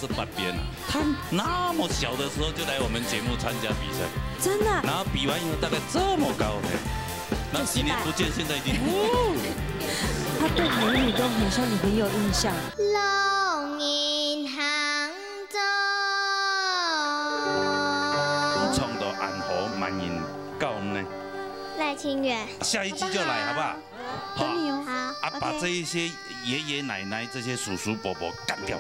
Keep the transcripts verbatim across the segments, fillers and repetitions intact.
是八边啊，他那么小的时候就来我们节目参加比赛，真的啊？然后比完以后大概这么高，嘿，那几年不见，现在已经，他对母语都很像，你很有印象。老人行中。唱到暗河万人高呢。赖清元。下一季就来，好不好？好。等你哦。好。啊，把这一些爷爷奶奶、这些叔叔伯伯干掉。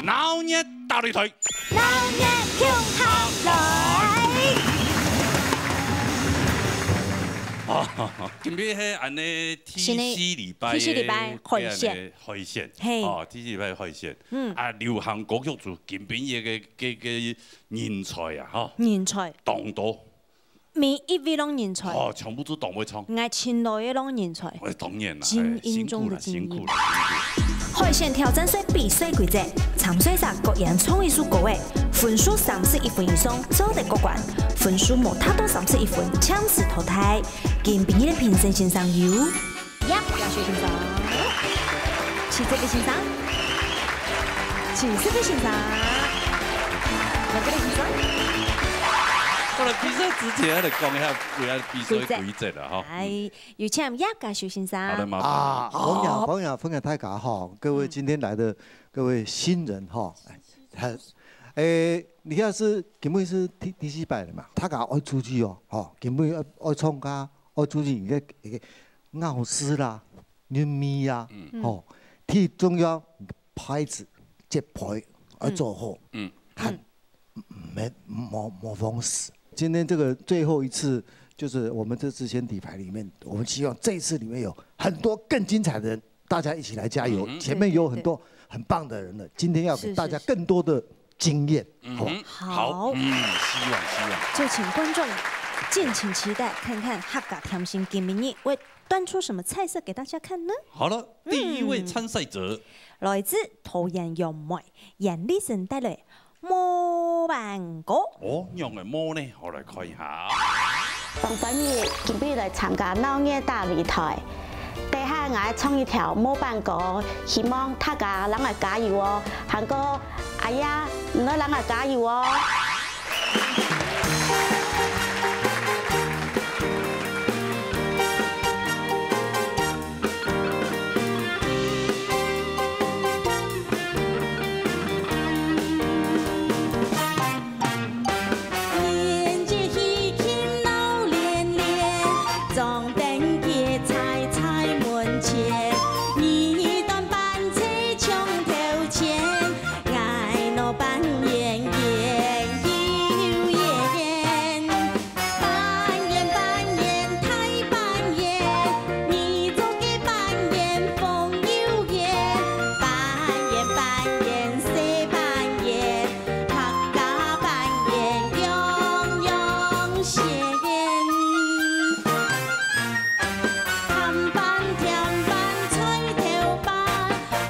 闹热大擂台。闹热共下來。啊，今晡日係恁呢第四禮拜个，第四禮拜海選。海選，嘿。哦，第四禮拜海選。嗯。啊，流行歌曲組今晡日个，个，个人才啊，吼。人才。當多。 每一位攏人才。哦，全部都當會唱。𠊎尋來个攏人才。哎，當然啦，精英中的精英。哎，辛苦了，辛苦了，辛苦了。海選挑戰賽比賽規則：參賽者各演唱一首歌仔，分數三十一分以上做得過關，分數無達到三十一分，暫時淘汰。今晡日个評審先生有 葉嘉修先生，徐哲立先生，徐哲立先生，羅格立先生。好了，比賽之前來講一下，為了比賽規則了哈。哎，有請葉嘉修先生。好的，麻煩。啊，好。朋友，朋友，朋友，大家好，各位今天來的各位新人哈，哎，他，哎，你看是，今晡日是第，第四擺了嘛，大家愛注意哦，哈，今晡日愛，愛唱歌，愛注意你个，你个 咬字啦、韻味啊，嗯。吼，最重要拍子、節拍愛做好，嗯。嗯。還沒，無，無放肆。今天這個最後一次，就是我們這次先底牌裡面，我們希望這一次裡面有很多更精彩的人，大家一起來加油。嗯哼。前面有很多很棒的人了，今天要給大家更多的經驗，是，是，是。好。嗯哼，好。好，嗯，希望，希望。就請觀眾敬請期待，看看客家甜心今晡日會端出什麼菜色給大家看呢？好了，嗯。第一位參賽者。來自桃園楊梅，嚴麗珍帶來焖粄糕。哦，仰仔焖呢？好，來看一下。當歡喜今晡日來參加鬧熱大擂台。等下𠊎愛唱一條焖粄糕，希望大家摎𠊎加油哦。還過，阿爺，你愛摎𠊎加油哦。 年節喜慶鬧連連，張燈結綵在門前。你端粄菜搶頭前，𠊎拿粄圓圓又圓。粄圓粄圓大粄圓，你做个粄圓紅又圓。粄圓粄圓細粄圓， 客家粄圓樣樣鮮。鹹粄、甜粄、菜頭粄，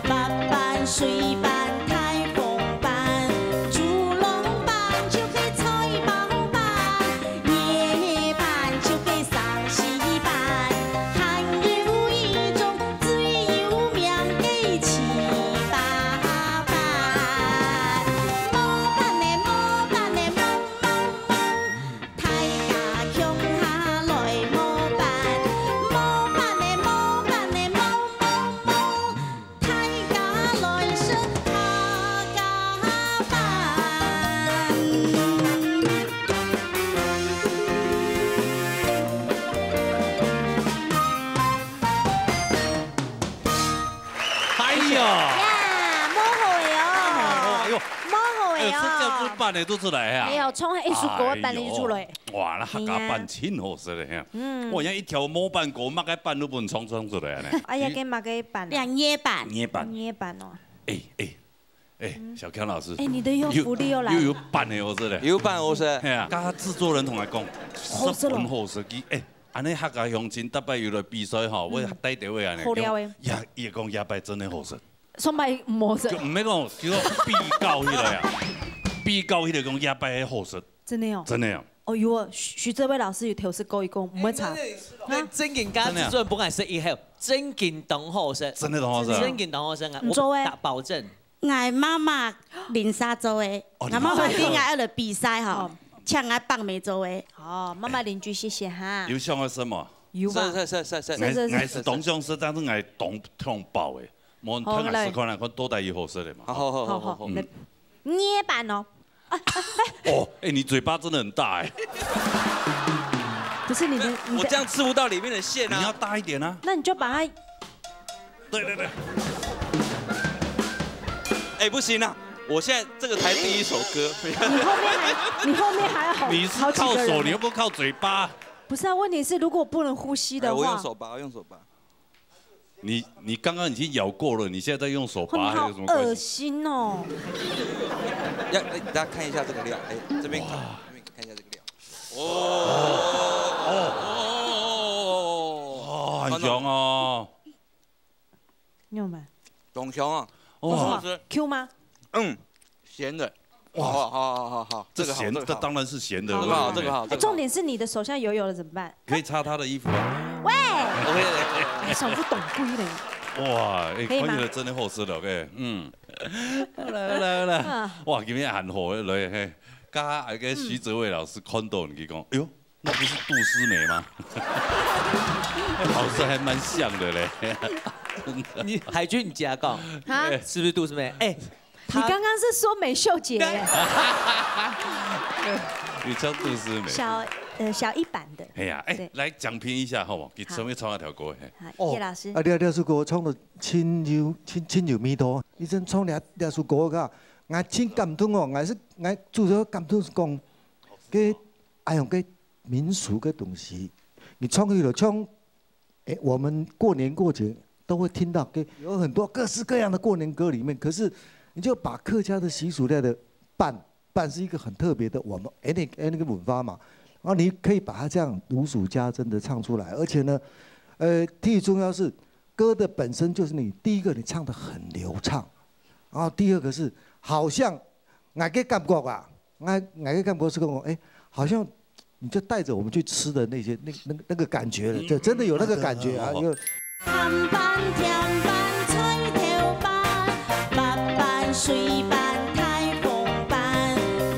滑粄、水粄、大紅粄，豬籠粄就係菜包粄，熱粄就係生死粄，還有一種 最有名个粢粑粄。焖粄仔，焖粄仔，焖焖焖，大家共下來焖粄。焖粄仔，焖粄仔，焖焖焖，大家來食客家粄。 哎呀！呀，焖好了哦。哎呦，焖好了哦。哎呦，這叫做粄仔都出來啊！哎呦，從一首歌粄仔就出來。哎呦。哇，該客家粄真好食咧，嘿。嗯。哇，像一條模板，該麼个粄都分創創出來呢。哎呀，該麼个粄啊？兩葉粄。葉粄。葉粄哦。哎，哎，哎，小強老師。哎，你的又福利又來了。又，又有粄个好食咧。有粄好食。嘿啊，剛剛製作人同我講，好食咯。十分好食，佢，哎，恁呢客家鄉親，逐擺有來比賽吼，嗯。會帶到位恁呢。好料的。講，也，也講這擺真个好食。 上擺毋好食。就毋免講，就講比較起來啊，比較起來講，這擺个好食。真的哦。真的哦。哦，有哦，徐，徐哲偉老師有偷食過一個，毋會差。哎，真的，啊？正經，剛剛製作人本來是一號，正經當好食。真的當好食啊。正經當好食啊，毋錯欸。我打保證。𠊎媽媽鄰舍做个，哦，𠊎媽媽比𠊎愛來比賽吼，哦。請𠊎放妹做个。哦，媽媽鄰居，謝謝哈。有想到什麼？有吧？是，是，是，是，是。𠊎，是，是，是。𠊎係當想食，但是𠊎當，當飽欸。 無，好，來。看下試看啊，看到底有好食个嘛。好，好，好，好，好，好。好，嗯。來，捏板哦。哦，哎，你嘴巴真的很大哎。不是你的，你的，我這樣吃不到裡面的餡啊。你要大一點啊。那你就把它，對，對，對。哎，不行啊，我現在這個才第一首歌。你後面還，你後面還有好，你是靠手，好幾個人呢。你又不靠嘴巴。不是啊，問題是如果不能呼吸的話。哎，我用手巴，我用手巴。 你，你剛剛已經咬過了，你現在再用手拔，哦，你好還有什麼關係？噁心哦。要，哎，大家看一下這個料，哎，這邊看，哇。這邊看一下這個料。哦，哦，哦，很香哦。你有沒有？當香啊，哇。很好吃。Q嗎？嗯。 鹹的。哇。好，好，好，好，好，這个好，鹹，這个好。這當然是鹹的，好，對不對？这个好，哎，这个好。重点是你的手现在油油了怎么办？可以擦他的衣服啊。喂，OK，OK，OK。哎，手不懂不一点。哇，哎，可以吗？看起来真的好吃了，OK，嗯。好啦，好啦，好啦。啊。哇，今天很火，来，嘿，刚刚那个徐哲伟老师看到你讲，哎呦， 那不是杜思梅吗？老师还蛮像的嘞，真的。你，海军，你自家讲，啊？是不是杜思梅？哎，你刚刚是说美秀姐耶。你像杜思梅。小，呃，小一版的。哎呀，哎，对。来讲评一下好不好？给陈伟唱那条歌，嘿。好，哦，叶老师。啊，你，你这首歌唱得真有，真，真有味道。你真唱了，这首歌个，我真感动哦，我是，我主要感动是讲，给，哎呦，给 民俗个东西，你唱起来唱，哎，我们过年过节都会听到，有很多各式各样的过年歌里面，可是你就把客家的习俗料的粄，粄是一个很特别的我们，哎，那，哎，那个文化嘛，然后你可以把它这样如数家珍的唱出来，而且呢，呃，第一重要是歌的本身就是你第一个你唱得很流畅，然后第二个是好像 我个感觉啊，我，我个感觉是讲，哎，好像你就带着我们去吃的那些，那，那，那个感觉了，就真的有那个感觉啊，嗯，有。鹹粄、甜粄、菜頭粄，白粄、水粄、颱風粄，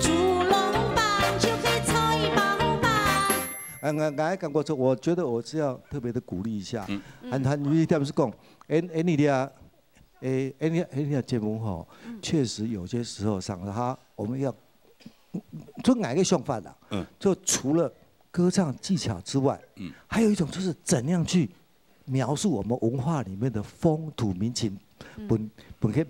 豬籠粄就係菜包粄。呃，我，我个感觉是，我觉得我是要特别的鼓励一下，嗯。很，很有一点是讲，哎，哎，你的啊， 诶，诶，你，诶，你个节目吼，嗯。确实有些时候上他，我们要，就哪个想法啦？嗯。就除了歌唱技巧之外，嗯。还有一种就是怎样去描述我们文化里面的风土民情，嗯。本，本可以，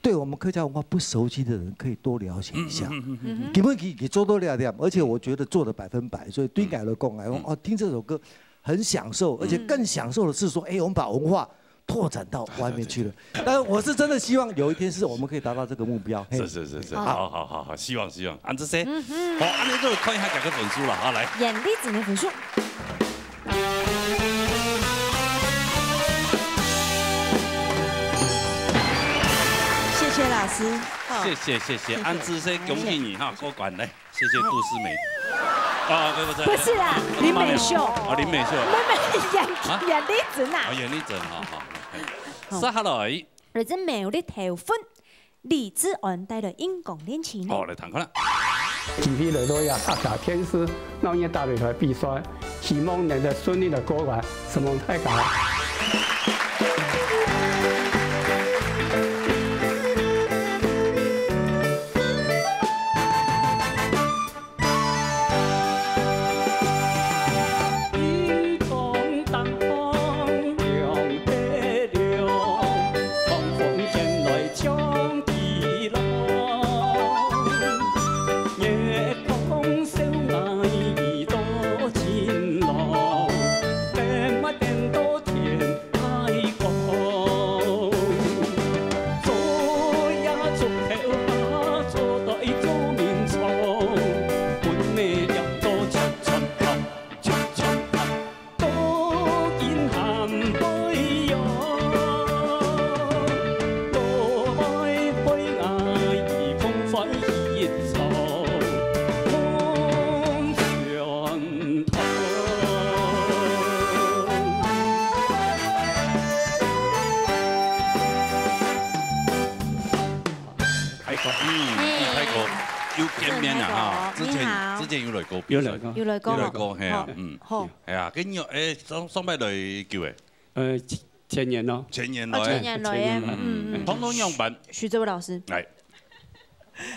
对我们客家文化不熟悉的人可以多了解一下。嗯，嗯，嗯，嗯，嗯。根本可以，可以做到了点，而且我觉得做的百分百，所以对我来讲，来讲，嗯。哦，听这首歌很享受，而且更享受的是说，嗯。诶，我们把文化 拓展到外面去了。对，对，对，对。但是我是真的希望有一天是我们可以达到这个目标。嘿。是，是，是，是。好。好，好，好，好，希望，希望。恁仔細。嗯哼。好，恁仔就看一下大家分数了，好，来。严丽芷的分数。谢谢老师。好。谢谢，谢谢。谢谢。恁仔細恭喜你哈，过关来。 谢谢杜思梅。啊，对不对？不是啦，林美秀。啊，林美秀。没，没，严，啊？严丽芷呐。啊，严丽芷，好，好，好。好。接下来。来自苗栗豆腐，李志安带来《阴光恋情》。好，来听看啦。今天来到呀，客家电视，闹热打擂台比赛，希望能够顺利的过关，承蒙大家。面啊哈，之前，你好。之前有來過比賽。有來過。有來過。有來過，係啊，好。嗯。好。係啊，跟你有，欸，上，上擺來幾位？呃，前，前年咯。前年來。哦，前年來，前年來。嗯，嗯。通通樣般。徐，徐哲偉老師。來。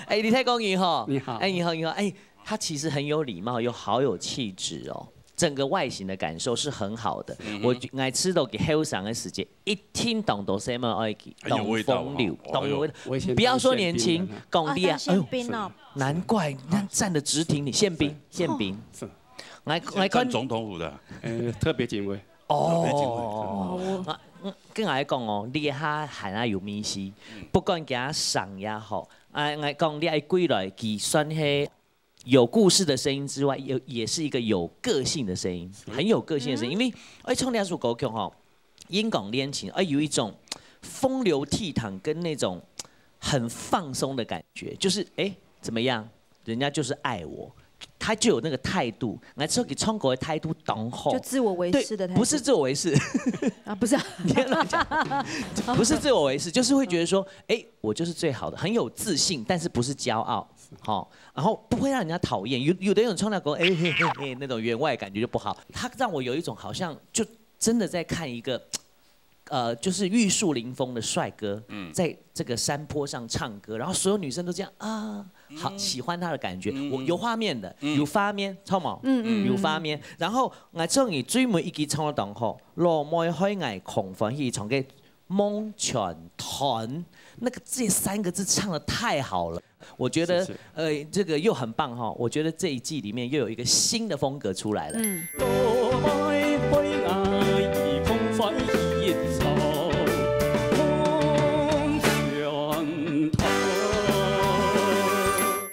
哎，李太公你好。你好。哎，你好，你好。哎，他其實很有禮貌，又好有氣質哦。整個外形的感受是很好的。嗯哼。我，𠊎知道佢後生个時節，一定當多細妹愛佢，哎，有味道哦。當風流，哎呦。當有味道。我以前當憲兵的呢。不要說年輕，講你啊，啊，當憲兵哦。哎呦，難怪，你看站得直挺挺，憲兵，憲兵。是。 𠊎，𠊎看，站總統府的。呃，特別警衛。哦。特別警衛。哦。啊，嗯，跟𠊎講哦，你哈還啊有味緒，嗯。不管佢生也好，啊，𠊎講你愛歸來，佢算係有故事的聲音之外，也，也是一個有個性的聲音，很有個性的聲音。嗯。因為，哎，唱這首歌曲吼， 演講戀情，而有一種風流倜儻跟那種很放鬆的感覺，就是，欸，怎麼樣？人家就是愛我，他就有那個態度，來唱歌，唱歌的態度當好。就自我為是的態度。對，不是自我為是。啊，不是啊。你不要亂講。不是自我為是，就是會覺得說，欸，我就是最好的，很有自信，但是不是驕傲，好，然後不會讓人家討厭。有，有的人唱那個，欸，嘿，嘿，嘿，那種員外感覺就不好。他讓我有一種好像就真的在看一個，呃，就是玉樹臨風的帥哥，嗯。在這個山坡上唱歌，然後所有女生都這樣啊，好，嗯。喜歡他的感覺。嗯。我有畫面的，嗯。有畫面，知道嗎？嗯，嗯，有畫面。嗯。然後，𠊎中意最尾一句唱到當好，老妹害𠊎狂歡喜唱个《夢全團》，那個，這三個字唱得太好了。 我覺得，謝謝。呃，這個又很棒哈，我覺得這一季裡面又有一個新的風格出來了。嗯。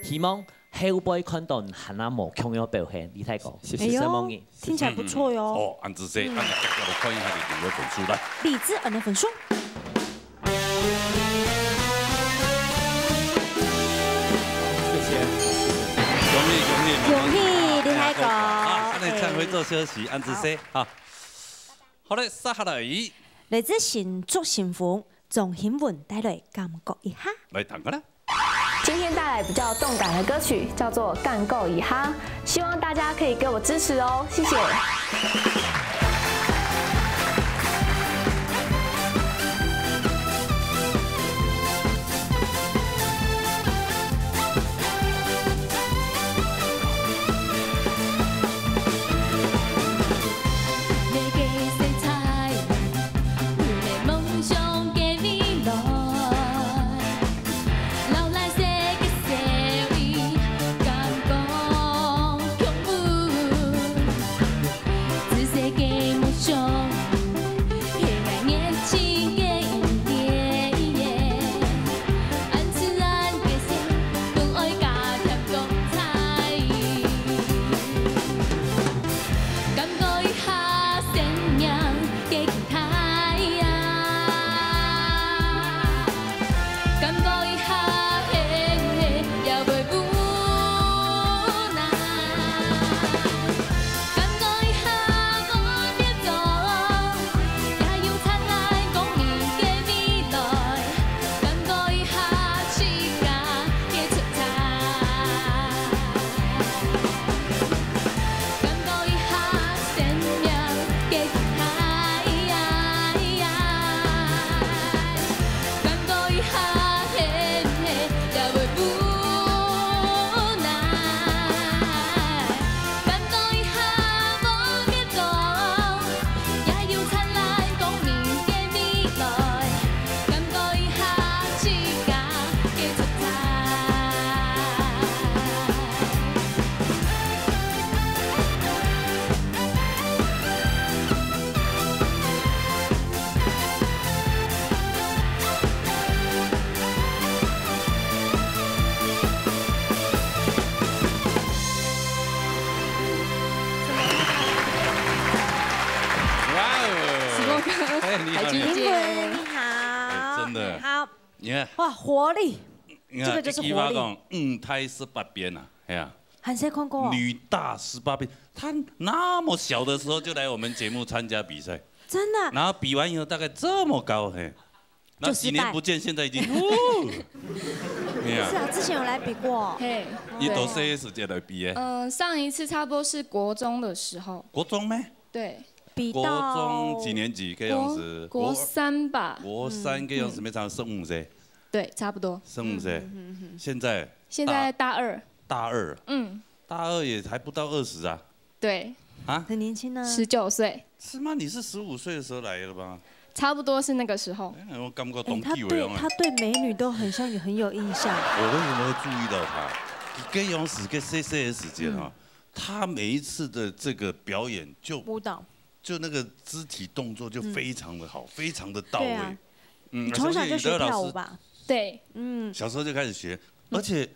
希望後輩看到你還那麼強个表現，李大哥。謝謝。承蒙你。哎喲，聽起來不錯喲。嗯。哦，恁仔細，嗯。大家來看一下你的分數，來。李智恩的分數。 謝謝。恭喜，恭喜，恭喜，厲害哥。啊，恁仔讚，哎。會做消息，恁仔細，好。好。好嘞，接下來。來自新竹新豐，鍾欣雯帶來感覺一下。來，聽看啦。今天帶來比較動感的歌曲，叫做《感覺一下》。 希望大家可以給我支持哦，謝謝。哇哦！時光哥，哎，你好，海军姐，你好。你好。哎，真的。你好。你看。哇，活力。你看，這個就是活力。一句話講，女大十八變啊，哎呀。還是看過哦。女大十八變，她那麼小的時候就來我們節目參加比賽。真的。然後比完以後大概這麼高，嘿。 那幾年不見，現在已經，哦。係啊。是啊，之前有來比過。嘿，你多細个時節來比个？嗯，上一次差不多是國中的時候。國中咩？對，國比到中幾年級？該樣子，國三吧。國三該樣子，沒差，十五歲，對，差不多。十五歲。現在現在大二。大二，嗯，大二也還不到二十啊。對，啊？很年輕呢。十九歲，是嗎？你是十五歲的時候來的吧？差不多是那個時候。哎，我感覺哎，當久的樣。他對他對美女都很像有很有印象。我為什麼會注意到他？你跟楊紫跟 C C 的時間哈，他每一次的這個表演就舞蹈，就那個肢體動作就非常的好，非常的到位。对啊，嗯你從小就學跳舞？而且有的老師吧？對，嗯，小時候就開始學，而且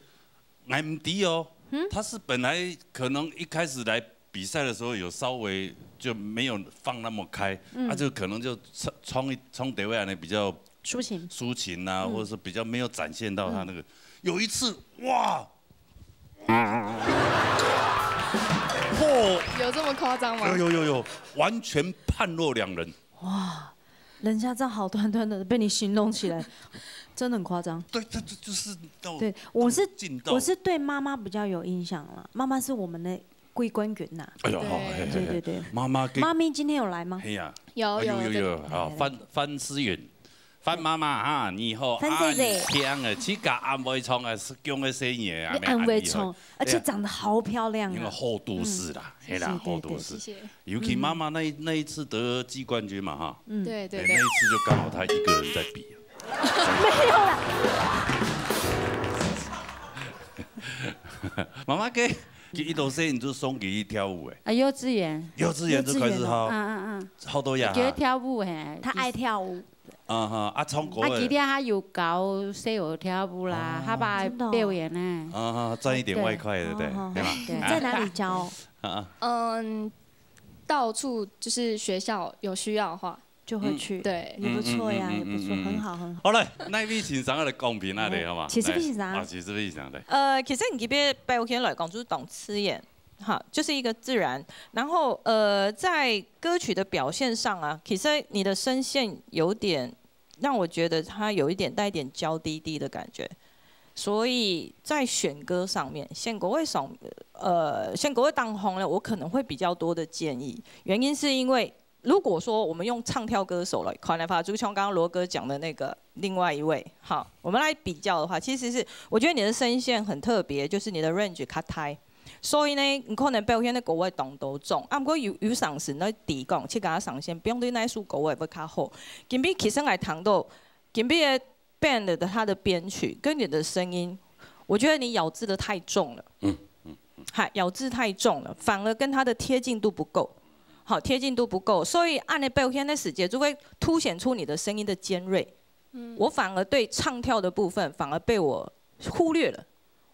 M D 哦，他是本來可能一開始來比賽的時候有稍微就沒有放那麼開，他就可能就衝衝一衝得位呢比較抒情。抒情啊，或者是比較沒有展現到他那個。有一次，哇，嚯，有這麼誇張嗎？有有有有，完全判若兩人。人家这好端端的被你形容起来，真的很夸张。對，他就就是到对，我是进到我是对妈妈比较有印象啦，妈妈是我们的归根源呐。哎呦，对好，嘿嘿嘿对对对妈妈给，妈咪今天有来吗？嘿呀，有有有有有有，好，范范思远，范妈妈哈，你好，范姐姐啊，你听啊，自家安慰唱啊，是讲个声音啊，你安慰唱，而且长得好漂亮因为啊。厚度是啦，嘿啦，是对厚度是謝。謝。尤其妈妈那一那一次得季冠军嘛哈，對对对哎那一，次就刚好她一个人在比。没有啦。妈妈给给一头生，你就送给一跳舞哎，啊，幼稚園，幼稚园就开始嗯哈，嗯嗯，好多呀。佢跳舞嘿，他爱跳舞，啊哈，啊唱歌啊，佢哎，哋還有教細人跳舞啦，哦他把真的哦表演呢，啊哈，赚一点外快，对不对？哦对吧？对，在哪里教啊，嗯，到處就是學校有需要的話，嗯對，也不错呀，嗯嗯也不错，嗯嗯很好很好。好嘞，那位先生来讲评啊嘞，好吗？其实位先生啊，其实位先生对。呃，其實你這邊表現來講，就是當自然，哈，就是一個自然。然後呃，在歌曲的表現上啊，其實你的聲線有點讓我覺得它有一點帶一點嬌滴滴的感覺，所以在選歌上面，選歌會上，呃，選歌會當紅呢，我可能會比較多的建議，原因是因為 如果說我們用唱跳歌手來看的話，就像剛剛羅哥講的那個另外一位，好，我們來比較的話，其實是我覺得你的聲線很特別，就是你的 range 較大，所以呢，你可能表現的歌會當多種，啊，毋過有有當時呢，提供去給他上線，不用對那首歌會比較好。今天其實來談到今天的 band 的它的編曲跟你的聲音，我覺得你咬字的太重了。嗯嗯。嗨，咬字太重了，反而跟它的貼近度不夠。好，貼近度不夠，所以恁呢表現的時節就會凸顯出你的聲音的尖銳。嗯。我反而對唱跳的部分反而被我忽略了，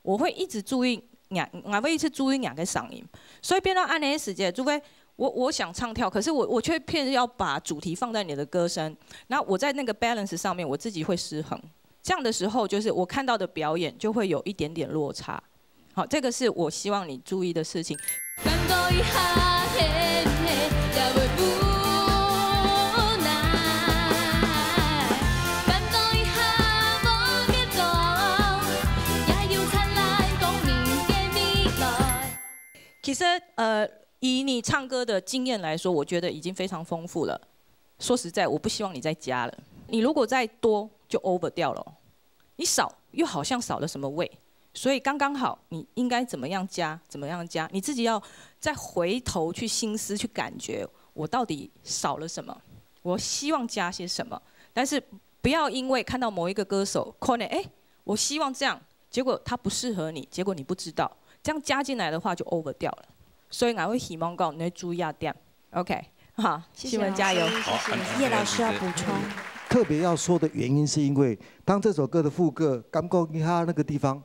我會一直注意你，我會一直注意你的嗓音，所以變到恁呢的時節就會，我我想唱跳，可是我我卻偏要把主題放在你的歌聲，然後我在那個 balance 上面我自己會失衡。 這樣的時候，就是我看到的表演就會有一點點落差。好，這個是我希望你注意的事情。 感覺一下，嘿嘿，也會無奈。感覺一下，無結果，也有燦爛光明的未來。其實，呃，以你唱歌的經驗來說，我覺得已經非常豐富了。說實在，我不希望你再加了。你如果再多，就 over 掉了。你少，又好像少了什麼味。所以剛剛好，你應該怎麼樣加，怎麼樣加，你自己要再回頭去心思，去感覺我到底少了什麼，我希望加些什麼。但是不要因為看到某一個歌手，可能，欸，我希望這樣，結果他不適合你，結果你不知道，這樣加進來的話就 over 掉了。所以我會希望講，你會注意這點。OK，好，謝謝希文加油。老師謝謝。葉老師要補充。特別要說的原因是因為，當這首歌的副歌感覺一下那個地方，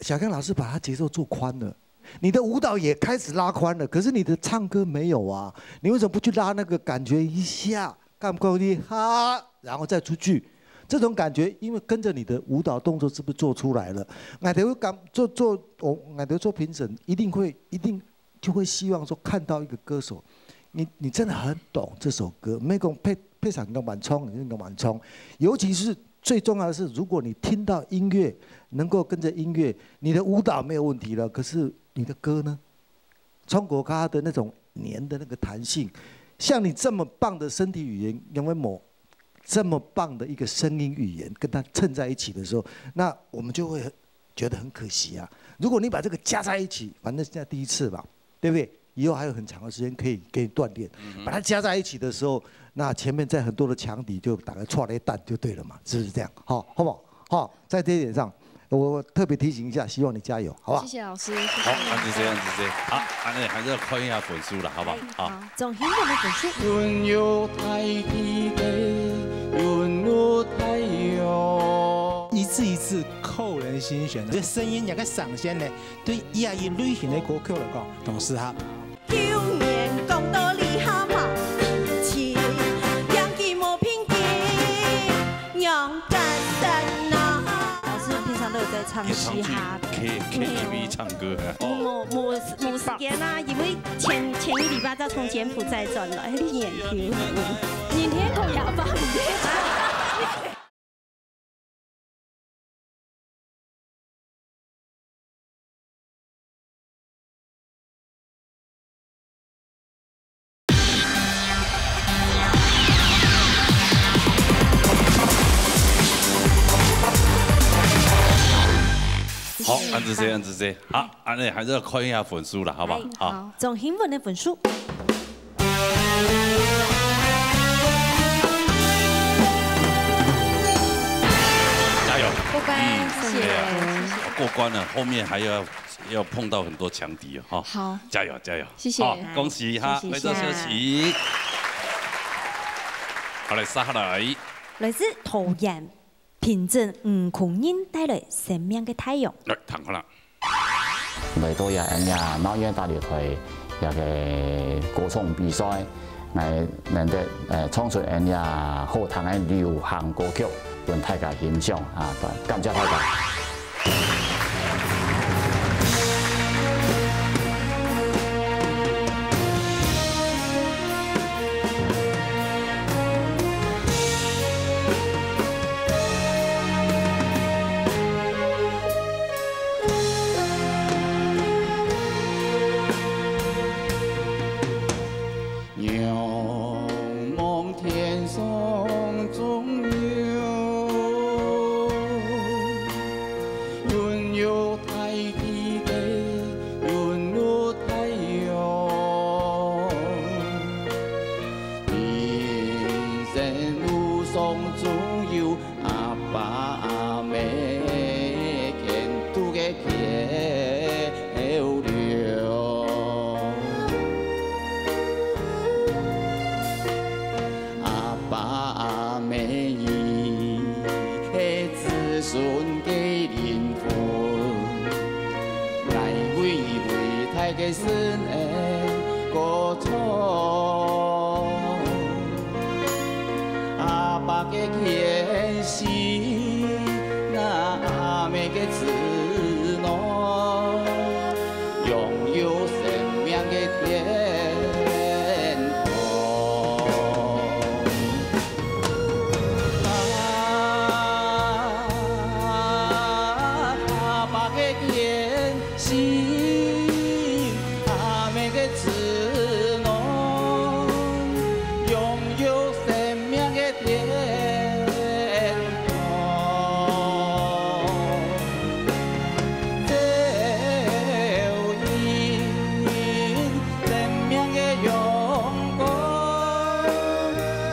小剛老師把它節奏做寬了，你的舞蹈也開始拉寬了，可是你的唱歌沒有啊？你為什麼不去拉那個感覺一下，感覺一下，然後再出去？這種感覺，因為跟著你的舞蹈動作是不是做出來了？𠊎兜會感做做，𠊎兜做評審，一定會一定就會希望說看到一個歌手，你你真的很懂這首歌，毋係講配配上个慢唱，你个慢唱，尤其是最重要的是，如果你听到音乐，能够跟着音乐，你的舞蹈没有问题了，可是你的歌呢？中国它的那种年的那个弹性，像你这么棒的身体语言，杨文某这么棒的一个声音语言，跟它衬在一起的时候，那我们就会觉得很可惜啊。如果你把这个加在一起，反正现在第一次吧，对不对？以后还有很长的时间可以给你锻炼，把它加在一起的时候，那前面在很多的强敌就打个错雷弹就对了嘛，是不是这样？好，好不好？好，在这一点上，我特别提醒一下，希望你加油，好不好？谢谢老师，谢谢。好，恁仔細，恁仔細。好，恁仔還是要看一下分數啦，好不好？哎好。好，總評分的分數。雲有大地的，雲有太陽。一字一字扣人心弦，這聲音兩個上線呢，對這一類型的歌曲來講，當適合。舊年講到你下馬，一起兩句無平靜，仰簡單呐。老師平常都有在唱演唱剧嘻哈的。，K K T V 唱歌啊。某某某时间啊，因为前前一礼拜才从柬埔寨转来，你演给我。你天口哑巴，你天。好，恁仔細，恁仔細。好，恁仔還是要看一下分數啦，好不好？好，總評分的分數。加油！过关，谢谢。过关了，后面还要要碰到很多强敌哦，哈。好，加油加油！谢谢好，恭喜哈，谢谢梅州休息。好，來，接下來，来自桃园，凭證吳孔仁帶來生命的太陽。來，聽看啦。來到這恁樣貓眼大舞台這個歌唱比賽，𠊎能得呃唱出恁樣好聽个流行歌曲，分大家欣賞啊！感謝大家。仰望天上中央，雲有大地的，雲有太陽。人生路上總有阿爸阿姆牽渡个橋梁。 阿爸阿姆，你係子孫个靈魂，𠊎為你偉大个身影歌唱。阿爸个牽手，阿姆个子女， 擁有生命个天堂。啊，阿爸个牽手，阿姆个子女，擁有生命个天堂。 照映生命个陽光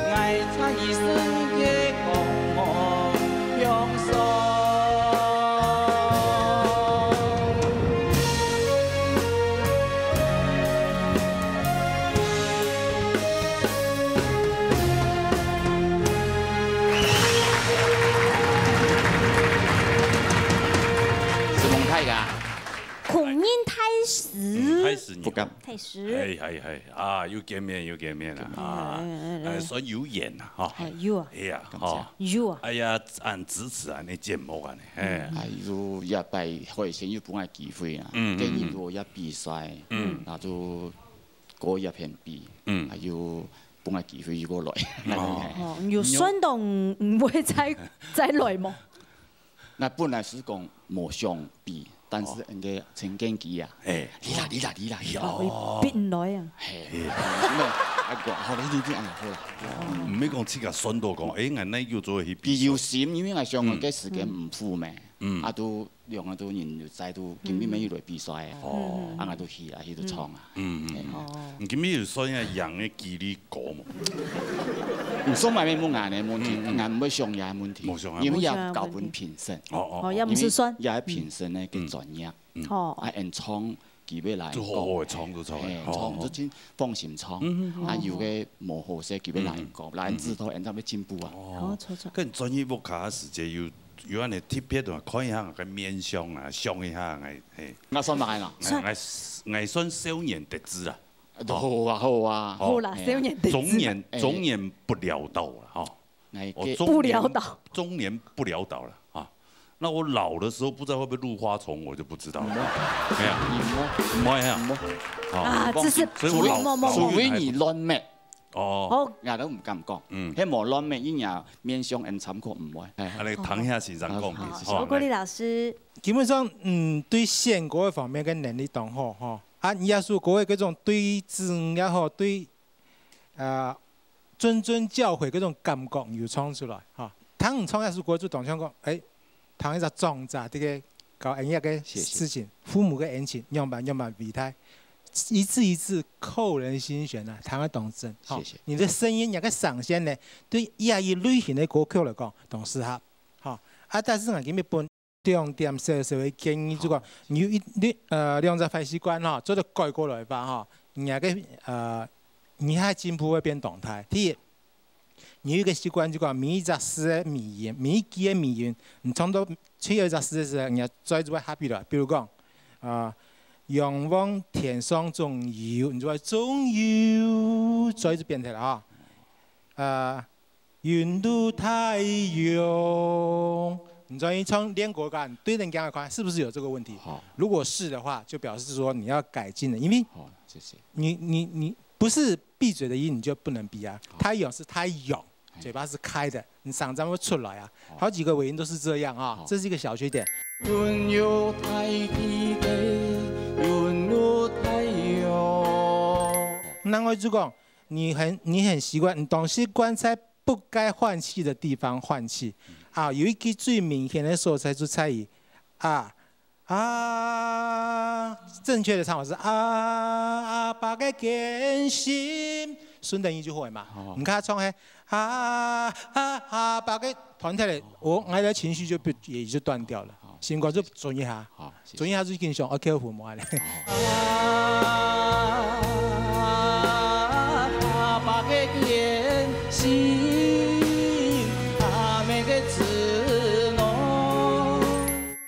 ，𠊎在你身邊光芒向上。 承蒙大家。孔仁大師，嗯，大師，不敢。大師，係係係啊，又見面又見面啦啊，哎哎哎哎，算有緣啦哈。哎，有啊，哎呀，感謝哈，有啊，哎呀，恁支持恁个節目恁个，哎，啊，有一擺海鮮有分𠊎機會啊，嗯嗯跟你做一比賽，嗯那就過一片比，嗯還有分个機會又過來。哦。哦，有算到毋會再，再來無？𠊎本來係講無想比，但是哦。應該陳建基啊，哎。你啦，你啦，你啦，你啦。哦。會逼來啊。嘿，因為啊，講好了，你你啊，好啦。毋係講自家算到講，哎，𠊎哪有做去比賽？佢有心，因為𠊎想講，嗯。該時間毋赴咩，嗯。啊，都兩個都人有在，都根本沒有來比賽啊，哦。啊，𠊎都去啦，去都唱啊。嗯嗯嗯。哦。你今日有算一下贏个機率高無？你說買沒問題呢，問題，嗯嗯。𠊎毋會想這問題，無想這問題。因為也交分評審。哦哦哦。哦，也毋係算。因為也係評審个專業。嗯。哦。啊，演唱佢會來講。就好好个唱就唱。嘿，哦哦。唱就真放心唱。嗯嗯嗯。啊，有个無好勢，佢會來講，嗯嗯。來指導，演唱會進步啊。哦，著著。跟專業屋下个時節有，有恁呢特別个，看一下个面相啊，想一下，哎，嘿。𠊎算麼个啦？𠊎，𠊎，𠊎算少年得志啊。好啊，好啊。好啦，嘿啊。少年得志嘛。中年，哎。中年不潦倒了哈。 哦，中年，不潦倒。中年不潦倒了啊。那我老的時候不知道會不會露花叢，我就不知道了。沒有。你沒有。沒有啊。沒有。哦。啊，這是所以我老，莫，莫，莫，莫。老了還不知道。除非你亂搣。哦。哦。𠊎都毋敢講。嗯。該無亂搣，因為面相恁參考毋會。哎。啊，來，唐夏先生講。好，好，哦，國立老師。基本上，嗯，對選歌个方面个能力當好，吼。啊，耶穌歌个這種對字也好，對 呃，諄諄教誨該種感覺有唱出來，哈。聽你唱一首歌就當像講，哎，聽一隻長者這個搞恩怨个事情，謝謝。父母个恩情，仰般仰般偉大，一字一字扣人心弦啊，聽得當真，哈。謝謝。你的聲音，你个聲線呢，對這一類型的歌曲來講，當適合，哈。啊，但是呢，今日本 兩點小小个建議，就講，好。你有一，你，呃，兩隻壞習慣吼，做得改過來吧吼，你个，呃，你个進步會變當大。第一，你有一個習慣，就講每一隻字个尾音，每一句个尾音，你唱到最後一隻字个時候，你愛嘴就會合起來。比如講，啊，仰望天上總有，你就會總有，嘴就變忒了哈。啊， 雲如太陽。你專業唱練歌感，對人家來看，是不是有這個問題？好。如果是的話，就表示說你要改進了，因為好，謝謝。你，你，你不是閉嘴的音，你就不能比啊。好。太陽是太陽，嘿。嘴巴是開的，你嗓子會出來啊。好。好幾個尾音都是這樣啊，好。這是一個小缺點。雲如大地的，雲如太陽。另外就講， 你很，你很習慣，你當習慣在不該換氣的地方換氣。啊，有一句最明顯的所在就在於，啊，啊，正確的唱法是，啊，阿爸个堅心，順等於就好了嘛。哦。你看唱嘿，啊，啊，阿爸个斷掉了，我，我的情緒就被，也就斷掉了，好，心肝就轉一下。好。 轉一下最緊張，愛扣分無恁呢。哦。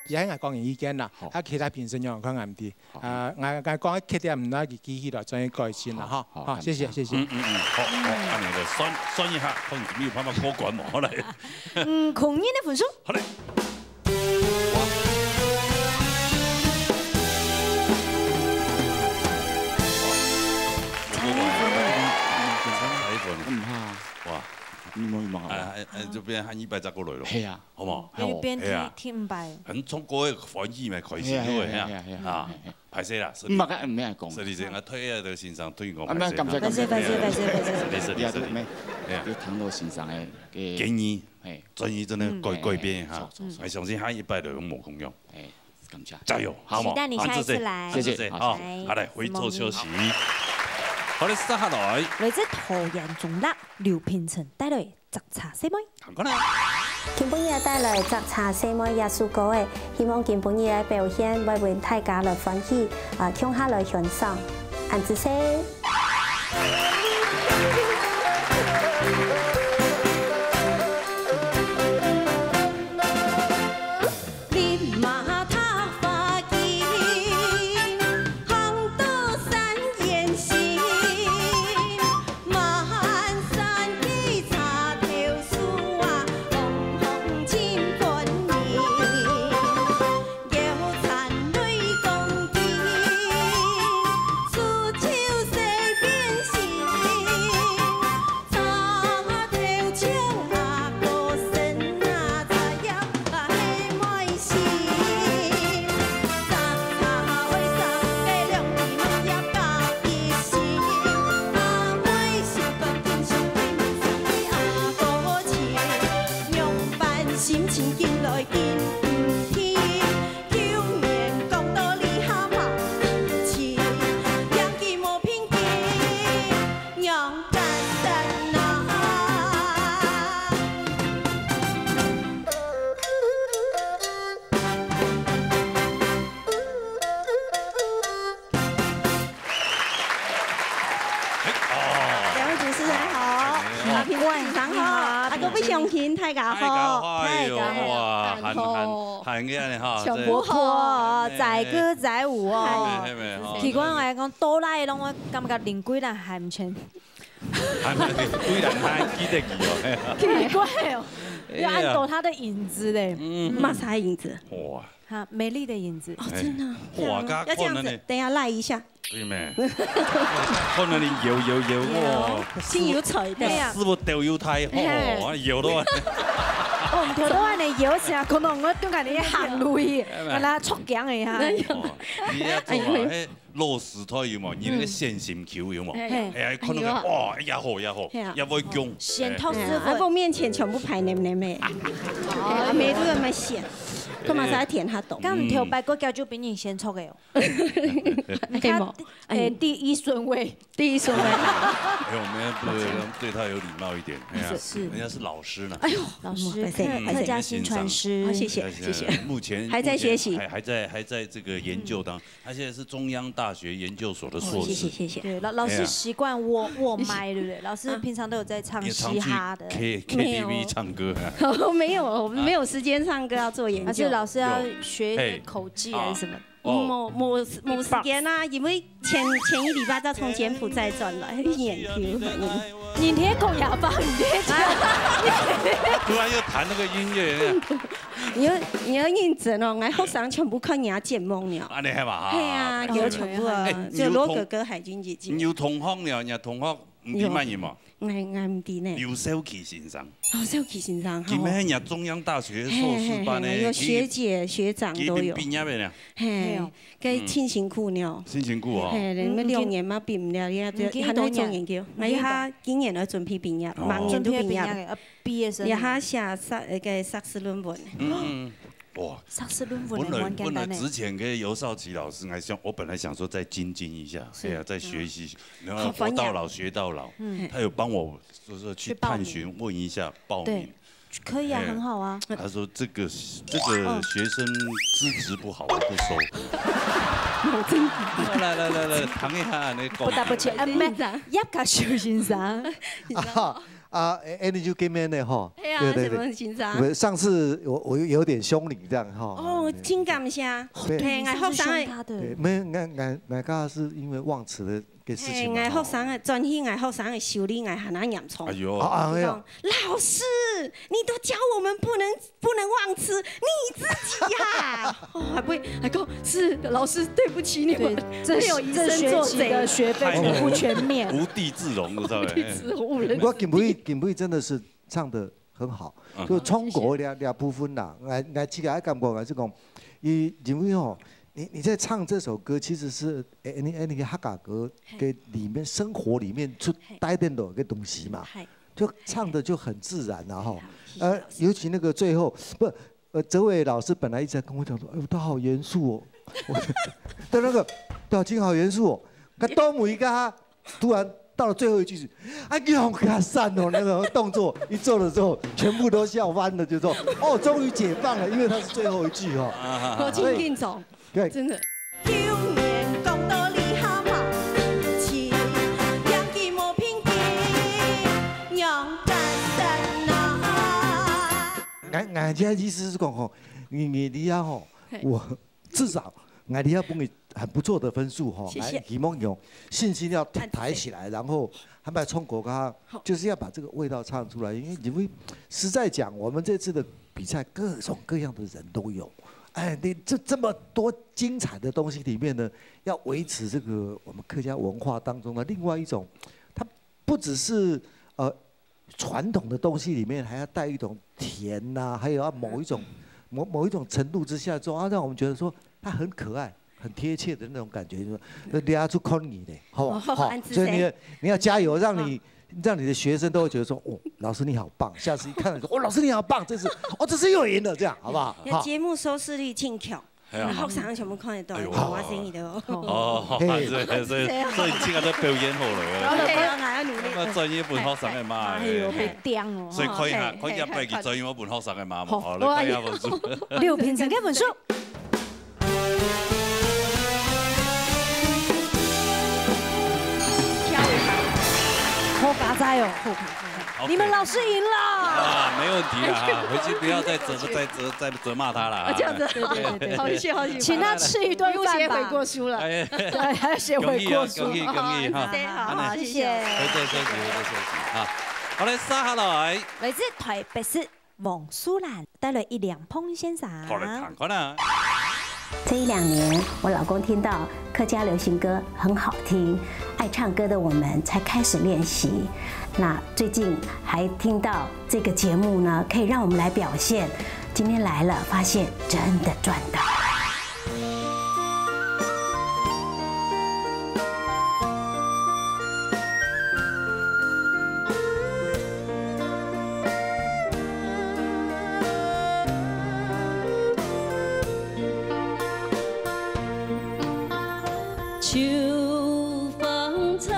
這係𠊎個人意見啦，好。啊，其他評審員看𠊎毋知。好。啊，𠊎，𠊎講个缺點，毋愛佢記起來，專業改進啦，好，哈。好，好，謝謝，感謝。謝謝。嗯，嗯，嗯，好，好，恁呢來算，算一下，看有無辦法過關無？好來。嗯，孔燕个分數。好嘞。 哇，差一分。差一分。毋怕。哇。你問，你問好無？哎，哎，哎，就變還一擺再過來咯。係啊。好無？因為變係啊。第，第五擺。很從各位歡喜嘛，開心，係啊，對不對？係啊，係啊，係啊，啊，係啊。歹勢啦，是毋係，毋係講。是你這樣，推啊，這個先生，推我啊，歹勢。毋係，感謝，感謝，感謝，感謝，感謝。是你，是你，是你。哎呀。有聽到先生个，个建議。 嘿。專業真的改，嗯。改變哈。哎，著，著，著。𠊎相信下一擺就有無共樣。哎，感謝。加油，好無？期待你下一次來。好，謝謝。好，謝謝。好。好，來，回座休息。好嘞，接下來。來自桃園中壢，劉品成帶來《摘茶細妹》。行過來。今晡日帶來《摘茶細妹》這首歌仔，希望今晡日个表現會分大家來歡喜，啊，共下來欣賞。恁仔細。平常好，啊，各位鄉親，大家好。大家好，哎喲，哇，還，還，還恁樣哈，全部好，這，載歌載舞哦。係，係，係，係，奇怪，𠊎講，到哪攏，𠊎感覺鄰居啦還毋全。還毋全，居然還記得佢哦。奇怪哦，哎呀。要按照他的影子嘞。嗯。麼个影子？哇。哈，美麗的影子。哦，真的。哇，要這樣子，等一下賴一下。 對咩？看到你搖搖搖，哇，真有才的。師傅都有大，哦，搖到。哦，毋對，都恁樣搖起來，可能𠊎對𠊎个行路去，哎，哎。跟他撮僵一下。哦，你也做啊，哎，落石頭有無？你那個線性球有無？哎。哎呀，看到个，哎喲。哇，也好，也好，哎呀。也會用。線頭師傅。哎，啊，我面前全部排黏黏的。哎，啊，每個人買線，幹嘛是要填他懂？剛頭擺過交就比你先出个哦。 你看，對無？哎，第一順位。第一順位。哎，我們不能對他有禮貌一點，哎呀，是，是。人家是老師呢。哎喲，老師，嗯，客，客家薪傳師。好，謝謝，謝謝。目前，還在學習。目前還，還在，還在這個研究當中。他現在是中央大學研究所的碩士。哦，謝謝，謝謝。對，老，老師習慣握，哎呀。握麥，對不對？老師平常都有在唱嘻哈的。也常去K，沒有。K T V唱歌啊。沒有，我們沒有時間唱歌，要做研究。而且老師要學一些口技還是什麼？有。哎。 哦。無，無，無時間啊，因為前，前一禮拜才從柬埔寨轉來，很遠，遠。你，你講啞巴，你在講。突然又彈那個音樂，你要，你要認真哦，𠊎學生全部看你个節目呢。恁樣係嘛？係啊，哎喲，有全部啊，哎，就羅哥哥、海軍姐姐。你有同學呢，你有同學，毋知麼人嘛？ 𠊎，𠊎毋知呢。劉少奇先生。哦，少奇先生，吼。佢乜係人家中央大學碩士班个，嘿，嘿，有學姐、學長都有。佢已經畢業了呢。嘿，係哦。該真辛苦呢。嗯。真辛苦哦。嘿，你們六年嘛，畢業了，也，嗯，還在做研究。還有他今年要準備畢業，哦。馬上就畢業了。準備畢業了，呃，畢業生。也他寫碩，那個碩士論文。嗯，嗯。 哇，碩士論文个，本來，無簡單呢。本來之前跟游少奇老師還想，我本來想說再精進一下，是。哎呀，再學習，嗯。然後活到老學到老。好煩呀。嗯。他有幫我，就是去探尋，去報名。問一下，報名。對，可以啊，哎。很好啊。他說這個，這個學生資質不好，我不收。哦，真的。來，來，來，來，談一下那個。不打不起，呃，沒，葉家修先生。啊， 啊，哎，哎，你就見面了吼。係啊，對，對，對。什麼先生？不是，上次我，我有點凶你這樣吼。哦，真感謝。對。嘿，𠊎學生个。你是不是凶他的？對，沒有，𠊎，𠊎，𠊎剛剛是因為忘詞的，的事情嘛，嘿，𠊎學生个，吼。轉去𠊎學生个修理，𠊎還恁嚴重。哎喲。啊，哎喲。佢講，老師，你都教我們不能 不能忘詞，你自己呀。哦，還不會，還講，是，老師，對不起你們，對，這，沒有以身作則。這學期的學費全部全免。無地自容，你知道嗎？無地自容，無人。毋過今晡日，今晡日真的是唱得很好，嗯。就中國這，這部分啦，𠊎，𠊎自家个感覺還是講，伊，因為吼，你，你在唱這首歌，其實是，哎，你，哎，那個客家歌，嘿。跟裡面生活裡面出，嘿。帶點的一個東西嘛。嘿。 就唱得就很自然了吼。好，謝謝老師。呃，尤其那個最後，不，呃，哲偉老師本來一直在跟我講說，哎喲，他好嚴肅哦。我，他那個表情好嚴肅哦。他到某一個，他突然到了最後一句是，哎，你好友善哦，那個動作一做的時候，全部都笑翻了，就說，哦，終於解放了，因為他是最後一句哦。啊，好，好，好。所以，我真緊張。 對。真的。舊年講道理較無情，兩句無平靜，仰簡單啊。𠊎，𠊎這意思是講吼，你，你，你啊吼，嘿。我至少𠊎這下分你很不錯的分數吼，謝謝。來，希望有信心要抬，抬起來，然後還要衝國家，好。就是要把這個味道唱出來，因為，因為實在講，我們這次的比賽各種各樣的人都有， 哎，你這，這麼多精彩的東西裡面呢，要維持這個我們客家文化當中的另外一種，它不只是，呃，傳統的東西裡面，還要帶一種甜吶，還有要某一種，某，某一種程度之下之後，啊，讓我們覺得說它很可愛、很貼切的那種感覺，就是說，呃，你要去看你的，好不好？哦，好，恁仔細。所以你，你要加油，讓你，哦。讓你的學生都會覺得說，哦，老師你好棒，下次一看到說，哦，老師你好棒，這是，哦，這是又贏了，這樣好不好？好。節目收視率真強，哎呀。學生全部看得到，哎喲。好，我先你的哦。哦，嘿。所以，所以，所以你這個在表演好了。OK，OK，我努力。那麼專業分學生个嘛，哎喲，哎，被釘哦。所以看一下，哦，嘿，看一下，嘿，拜幾專業分學生个嘛，好，好，來看一下分數。六評審个分數。好佳哉哦，好佳哉。 OK 你们老师赢了。啊，没问题啦，回去不要再责再责再责骂他了啊。啊，这样子，对对对对，好，谢谢，好，谢谢。请他吃一顿饭吧。不用写悔过书了。哎，对，还要写悔过书。恭喜啊，恭喜恭喜哈！对，好，好嘞好，谢谢。谢谢。回再收集，回再收集啊。好嘞，接下来来自台北市王淑兰带来一两碰先生。好来看看啊。这一两年，我老公听到客家流行歌很好听，爱唱歌的我们才开始练习。那最近还听到这个节目呢，可以让我们来表现。今天来了，发现真的赚到。秋风吹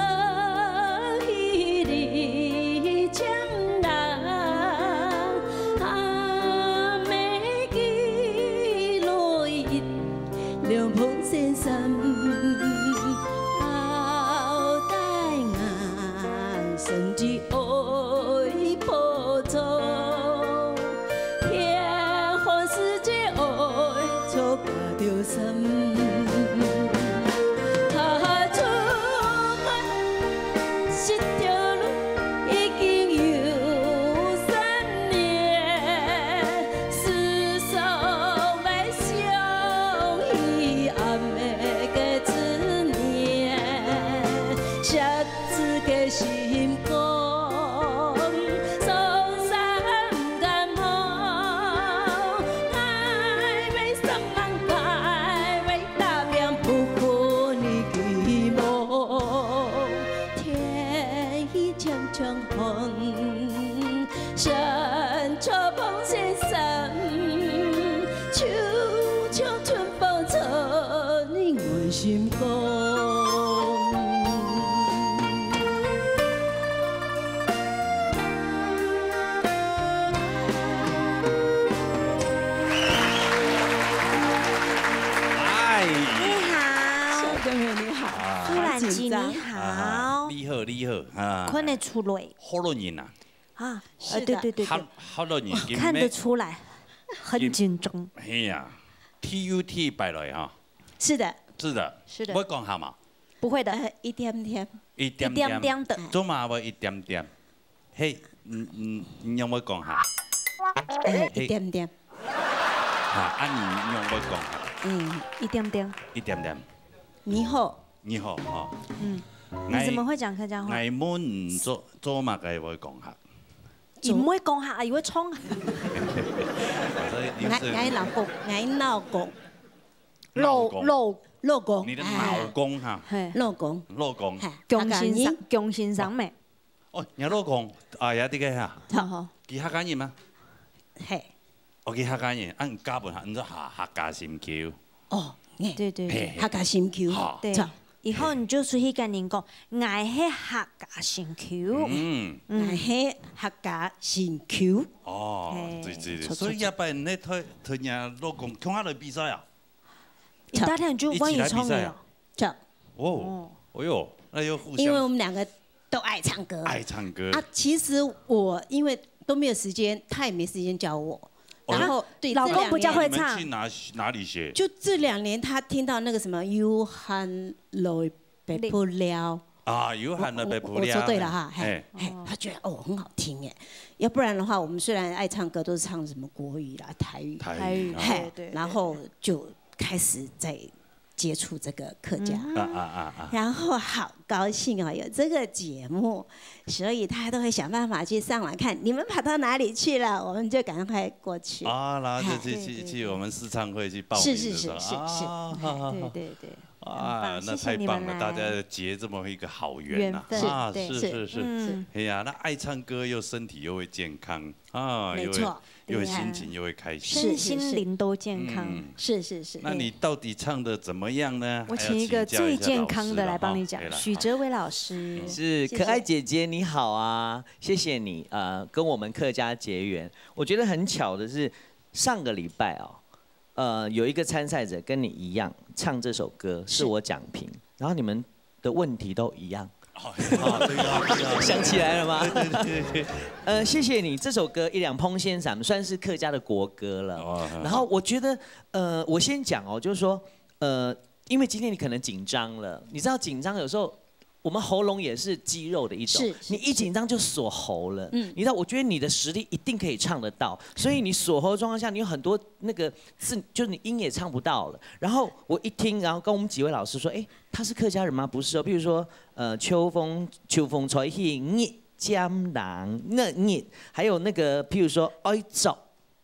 起你江南，阿妹寄来一两捧山参，交代俺身体爱保重。 天寒时节爱着加条衫。踏出门，这条路已经有三年，世上还想起阿妹个思念。 自个心肝，受伤感冒，爱为什么爱为那边不顾你寂寞？天已将将寒，山川风雪山，秋秋春风吹你我心肝。 哎，你好，小朋友你好，啊苏兰吉好紧张你啊好，你好你好啊，看得出来好多人啊，啊，是的呃，对对对对好，好多人今看得出来，很紧张。嘿呀，T U T摆来哈，是的，是的，是的我讲下嘛，不会的，呃，一点点，一点一点点的做嘛会一点点，嘿，嗯嗯，你让我讲下，呃，嘿一点点，啊，啊你让我讲下，嗯，一点点。一点点，你好，你好哈，嗯，你怎么会讲客家话？我们做做嘛个会讲下，你唔会讲下，你会冲。所以你我我是老公，我老公，老老老公，你的哎老公哈，嘿，老公，老公，嘿，恭喜上客家人，恭喜上美。哦，你老公，哎呀，这个哈，好，佢客家人吗？嘿，哦，佢客家人，啊，你嫁分下，你说客客家心臼，哦，哎，对对对嘿客家心臼，好对这样，以后你就出去跟人讲，我系客家心臼。嗯，我系客家心臼，哦嘿，对对对，错错所以要不然你同同人老公共下来比赛啊？一大天就万一冲一起来比赛啊了。这样，哦，哎呦，那又互相因为我们两个都爱唱歌，爱唱歌啊，其实我因为都没有时间，他也没时间教我，哦然后对，老公这两年不教会你们去哪哪里学？就这两年他听到那个什么有喊来北部了，啊，有喊来北部了，我我说对了哈，嘿，哎，嘿，他觉得哦很好听耶，要不然的话，我们虽然爱唱歌，都是唱什么国语啦、台语，台台语语啊，嘿对对，然后就开始在接触这个客家。嗯啊啊啊啊。然后好高兴哦，有这个节目，所以他都会想办法去上网看你们跑到哪里去了，我们就赶快过去。啊，然后就哎去去对对去我们试唱会去报是名的时候，是是是是啊，好好好对对对，啊，很棒谢谢那太棒了，你们来大家结这么一个好缘呐，缘分啊，对是是是，嗯哎呀，那爱唱歌又身体又会健康啊，又会没错又会对呀心情又会开心，身心灵都健康。嗯，是是是，那你到底唱的怎么样呢？我请一个最健康的来帮你讲还要请教一下老师了哈，许哲伟老师。是可爱姐姐你好啊，谢谢你呃跟我们客家结缘。我觉得很巧的是，上个礼拜哦，呃有一个参赛者跟你一样唱这首歌，是我讲评，然后你们的问题都一样，哦，对啊，对啊。想起来了吗？对，对，对，对。呃，谢谢你。这首歌《一两捧仙山》算是客家的国歌了。哦，很好。然后我觉得，呃，我先讲哦，就是说，呃，因为今天你可能紧张了，你知道紧张有时候我们喉咙也是肌肉的一种，是，是，你一紧张就锁喉了。嗯。你知道，我觉得你的实力一定可以唱得到，所以你锁喉的状况下，你有很多那个字，就是你音也唱不到了。然后我一听，然后跟我们几位老师说，诶，他是客家人吗？不是哦。比如说，呃，秋风，秋风吹起日尖人，那日，还有那个，譬如说，哀作，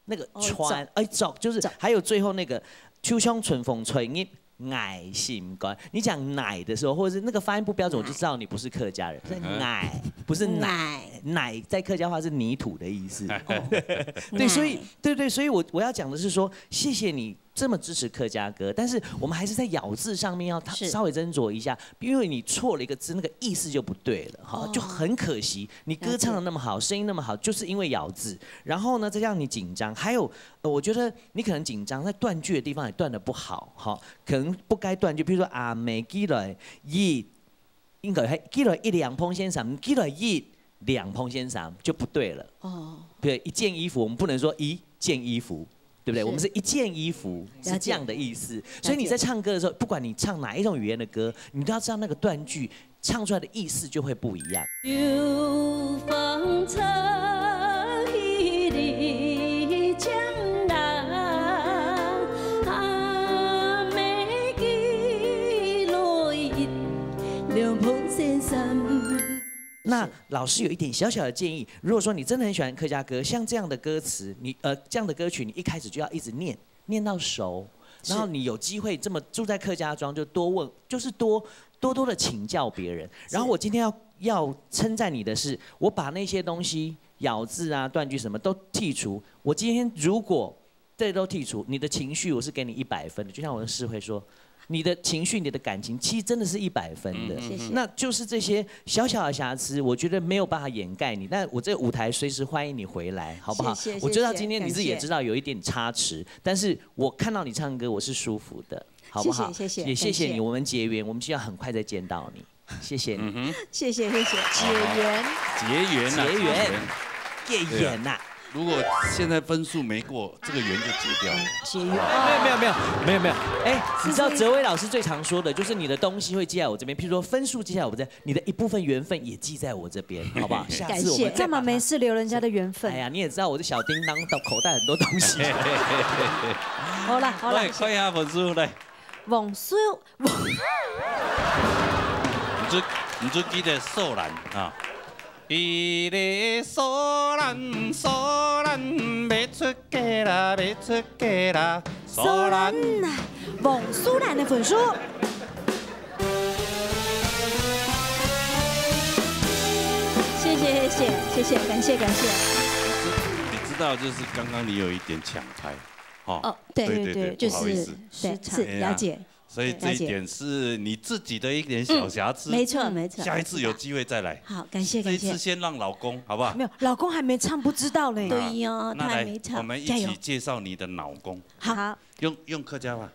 那个穿，哀作，就是还有最后那个，秋香春风吹日，矮心肝。你讲矮的时候，或者是那个发音不标准，我就知道你不是客家人，是矮，不是奶。奶在客家话是泥土的意思。对，所以，对，对，所以我，我要讲的是说，谢谢你这么支持客家歌，但是我们还是在咬字上面要稍微斟酌一下，因为你错了一个字，那个意思就不对了，哈，就很可惜。你歌唱得那么好，声音那么好，就是因为咬字。然后呢，再让你紧张，还有，呃，我觉得你可能紧张，在断句的地方也断得不好，哈，可能不该断句，比如说啊，每记来一，应该还记来一两捧仙山，记来一两捧仙山就不对了。哦。对，一件衣服，我们不能说一件衣服，对不对？了解。我们是一件衣服，是这样的意思。了解。所以你在唱歌的时候，不管你唱哪一种语言的歌，你都要知道那个断句唱出来的意思就会不一样。秋风吹起日尖人，阿妹记落一两捧仙山。那老师有一点小小的建议，如果说你真的很喜欢客家歌，像这样的歌词，你，呃，这样的歌曲，你一开始就要一直念，念到熟，是。然后你有机会这么住在客家庄，就多问，就是多，多多地请教别人。是。然后我今天要，要称赞你的是，我把那些东西，咬字啊、断句什么都剔除。我今天如果这都剔除，你的情绪我是给你一百分的，就像我的诗会说，你的情绪、你的感情，其实真的是一百分的。嗯，谢谢。那就是这些小小的瑕疵，我觉得没有办法掩盖你。那我这个舞台随时欢迎你回来，好不好？谢谢，我知道今天你自己也知道有一点差池，谢谢，感谢。但是我看到你唱歌，我是舒服的，好不好？谢谢，谢谢，也谢谢你，感谢。我们结缘，我们希望很快再见到你。谢谢你。嗯哼。谢谢，谢谢。结缘。结缘啊，结缘。结缘。结缘呐。对啊。如果现在分数没过，这个缘就结掉了。结缘。没有，没有，没有，没有，没有。哎，你知道哲威老师最常说的，就是你的东西会寄在我这边，譬如说分数寄在我这，你的一部分缘分也寄在我这边，好不好？下次我们再把它，感谢。干嘛没事留人家的缘分？哎呀，你也知道我的小叮当，口袋很多东西。好了，好了。来，看一下分数，来。 王叔，王，毋准，毋准記得素蘭啊。一个素蘭，素蘭，欲出嫁啦，欲出嫁啦，素蘭。素蘭，王素蘭的分數。谢谢，谢谢，谢谢，感谢，感谢。你知道，就是刚刚你有一点抢拍，哈。哦，对，对，对，对，对，就是，不好意思。对，失常。是，了解。哎呀。 所以这一点是你自己的一点小瑕疵。嗯，没错，没错，下一次有机会再来。没错。好，感谢，这一次先让老公，感谢。好不好？没有，老公还没唱，不知道嘞。对呀，啊，那来，他还没唱，我们一起介绍你的老公。加油。好。好。用，用客家话。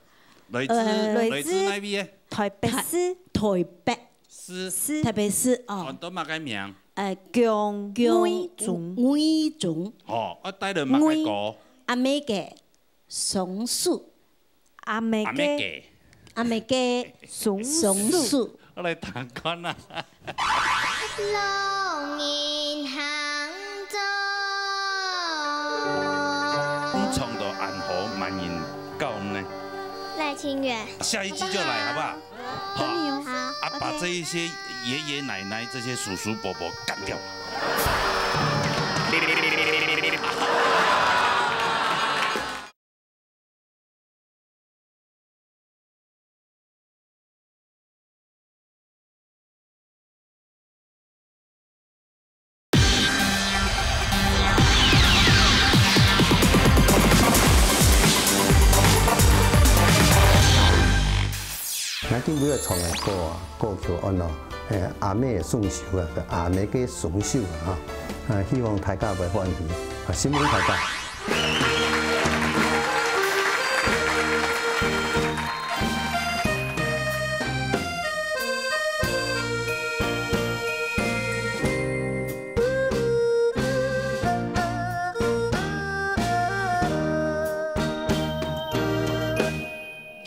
来自，呃，来自哪位的？台北市。台，台北市。市。台北市，哦。哦，叫麼个名？呃，姜姜維忠。維忠。哦，啊，戴了麼个歌？維，阿妹个 松树。阿妹个。阿妹个。阿妹个。松树。松樹。我来弹看啊。老人行中。你唱到恁好，萬人教呢？賴清源。下一季就来，好不好？好。等你哦。好。啊，把这一些爷爷奶奶、这些叔叔伯伯干掉。咱今晡日唱个歌啊，歌曲安到，誒，阿妹个雙手啊，阿妹个雙手啊，哈，啊，希望大家會歡喜，啊，辛苦大家。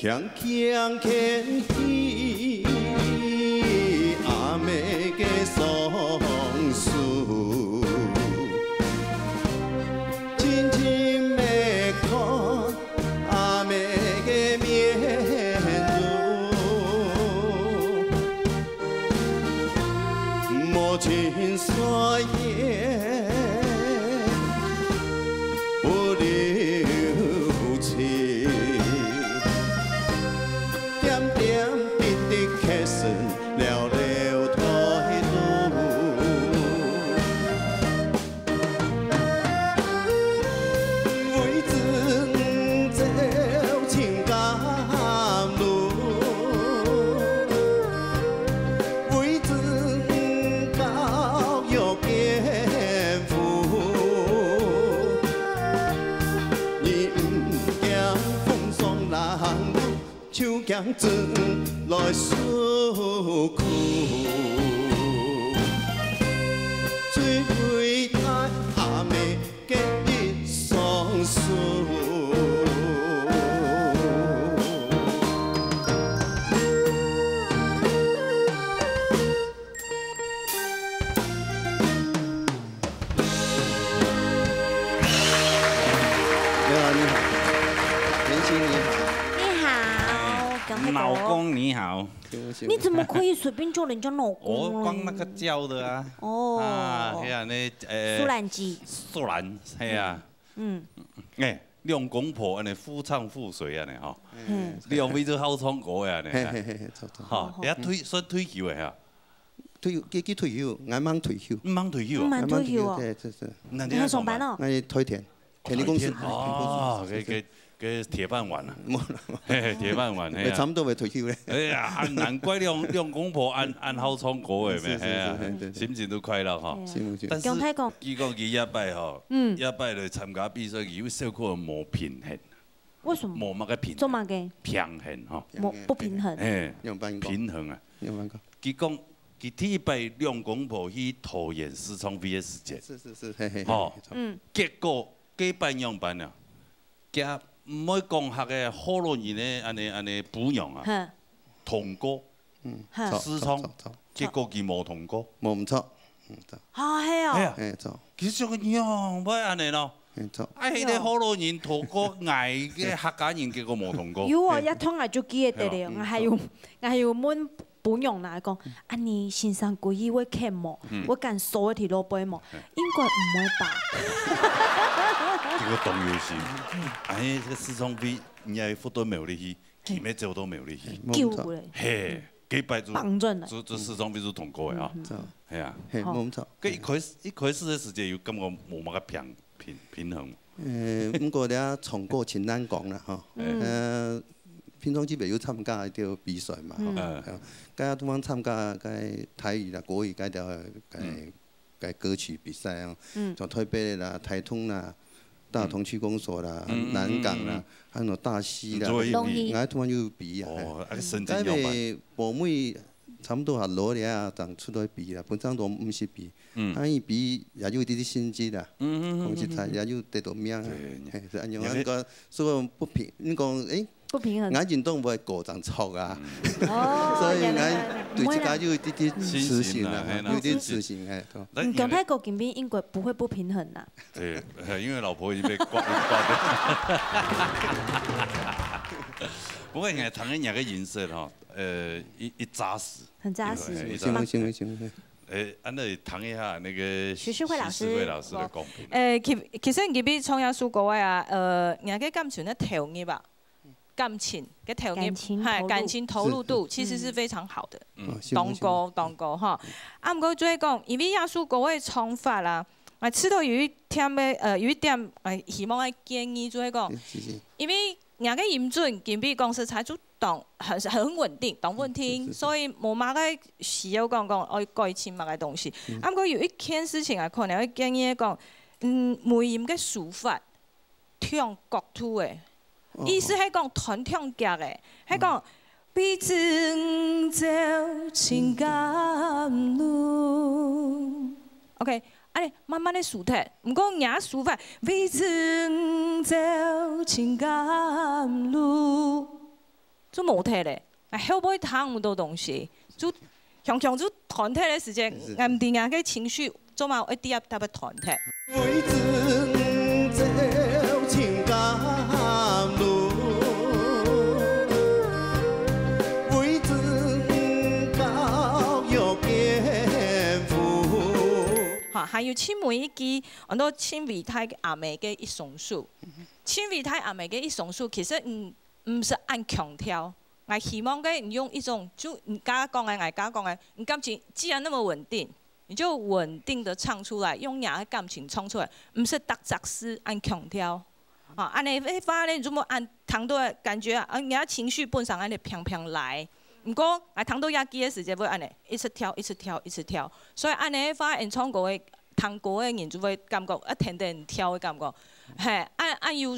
輕輕牽起阿姆个雙手，靜靜个看阿姆个面容，無情歲月 不留情，點點滴滴刻成了了退路。為子走情甘露，為子教育艱 苦。你毋驚風霜冷露，就驚子女來受苦。最偉大阿姆个一雙手。 你好，你好，甜心你好。你好，恭喜老公你好。你怎么可以随便叫人家老公呢？我帮那个叫的啊。哦。啊，哎呀，那，呃，苏兰姐。苏兰，哎呀。嗯。哎，两公婆安尼夫唱妇随安尼吼。嗯。两位都好唱歌的安尼。嘿，嘿，嘿，嘿，差不多。哈，好，好。也退，算退休的哈。 退休，佢，佢退休，𠊎吂退休。毋吂退休啊？毋吂退休哦。𠊎吂退休，對，對，對。那你在上班哦？𠊎在台電，電力公司。台電，哦，電力公司，對，對。該，該，該鐵飯碗啊。無啦，無啦。嘿，嘿，鐵飯碗，嘿啊。差不多會退休咧。哎呀，啊，難怪兩，兩公婆恁，恁好唱歌的咩，是，是，是，嘿啊，嘿，對，對。心情都快樂哈。對啊。心情。但是，強大講。佢講佢這擺吼，嗯。這擺來參加比賽，佢有小可無平衡。 為什麼？無麼个平衡。做麼个？平衡吼。無，不平衡。嘿，仰般講？平衡啊。仰般講？佢講，佢第一擺兩公婆去桃園試唱會个時節，是，是，是，嘿，嘿，吼，嘿，嗯。結果，該擺仰般啊？佢毋會講客个河洛人个安尼，安尼餔娘啊，哼。通過。 嗯，哈。著，試唱，著，著，著。結果佢無通過。無，毋著，嗯，著。啊，係哦。係啊。哎，著。其實這个樣會安尼咯。哎，著。啊，該个河洛人通過，𠊎个客家人結果無通過。有哦，也通啊，就記得了。嗯。𠊎還有，𠊎還有問餔娘啦，講，啊，你先生歸去會譴無？嗯。會敢收个提落背無？嗯。應該毋會吧？結果當有心。哎，這个試唱會，人家福到廟裡去， 佢乜走到廟裡去。嘿，無毋著。救咧。嘿，該擺就，幫轉來。就，就試唱會就通過个啊。嗯，嗯。係啊。嘿，好。無毋著。該一開始，一開始个時節有感覺無麼个平，平，平衡。呃，毋過這唱歌真難講啦，吼。嗯。呃，平常時也有參加一啲比賽嘛，吼。嗯。嗯。該地方參加該台語啦、國語該條，該 嗯。个歌曲比賽哦，嗯。像台北啦、台東啦、大同區公所啦、嗯，嗯，南港啦，嗯，嗯。還有大溪啦，嗯，做一比。𠊎通常有比啊，哦，嘿。啊，成績仰般？該位寶妹差不多也老了啊，正出來比啦，本身都毋識比。嗯。啊，伊比也有一點點成績啦，嗯，嗯，嗯，講實在，嗯，嗯。也有得到名啊。對，嘿，係恁樣啊，你看，該所以不平，你講，誒， 不平衡。𠊎運動毋會過正著啊。哦，所以𠊎對自家有一點點自信啊，信心啊，嘿啦，有一點自信，嘿，對。嗯，講太過緊繃應該不會不平衡啦。對，因為老婆已經被掛，被掛掉。不過你看，聽人家个音色吼，呃，一，一扎實。很扎實。嘿，一扎實。行，行，行，行。誒，安德談一下那個徐世慧老師。徐世慧老師的公平。呃，其，其實你比唱這首歌啊，呃，人家个感情个投入吧。 感情个投入，感情投入。嘿，感情投入度其實是非常好的。嗯。嗯。哦，是，當高，是。當高哈。啊，毋過就係講，因為這首歌个唱法啦，啊，試著有一點个，呃，有一點，呃，希望个建議就係講，是，是，是。因為人个音準，今比講實在就當，很，很穩定，當穩定，是，是，是。所以無麼个需要講，講愛改進麼个東西。嗯。啊，毋過有一件事情啊，可能會建議講，嗯，尾音个手法， 暢角度个，哦，意思係講彈暢腳个，係講，嗯。為子走情甘露。OK，恁樣慢慢个舒展，毋過若舒展，為子走情甘露。就無忒咧，𠊎後背聽毋到東西，就強強就斷忒个時節，是，是，𠊎毋知𠊎个情緒做麼會直接特別斷忒。為君走尋甘露，為君教育艱苦。哈，還有盡尾一句，安到盡偉大个阿姆个一雙手。盡偉大阿姆个一雙手，其實，嗯，毋使恁強調。 𠊎希望个你用一種，就你剛剛講个，𠊎剛剛講个，你感情既然那麼穩定，你就穩定的唱出來，用你个感情唱出來，毋使逐隻字恁強調。啊，恁樣个話呢，你就無恁聽到个感覺啊，啊，你个情緒本身恁樣平平來。毋過，𠊎聽到這句个時節會恁樣，一直跳，一直跳，一直跳。所以恁樣个話，你唱歌个，聽歌个人就會感覺，啊，天天跳个感覺。嘿，恁，恁有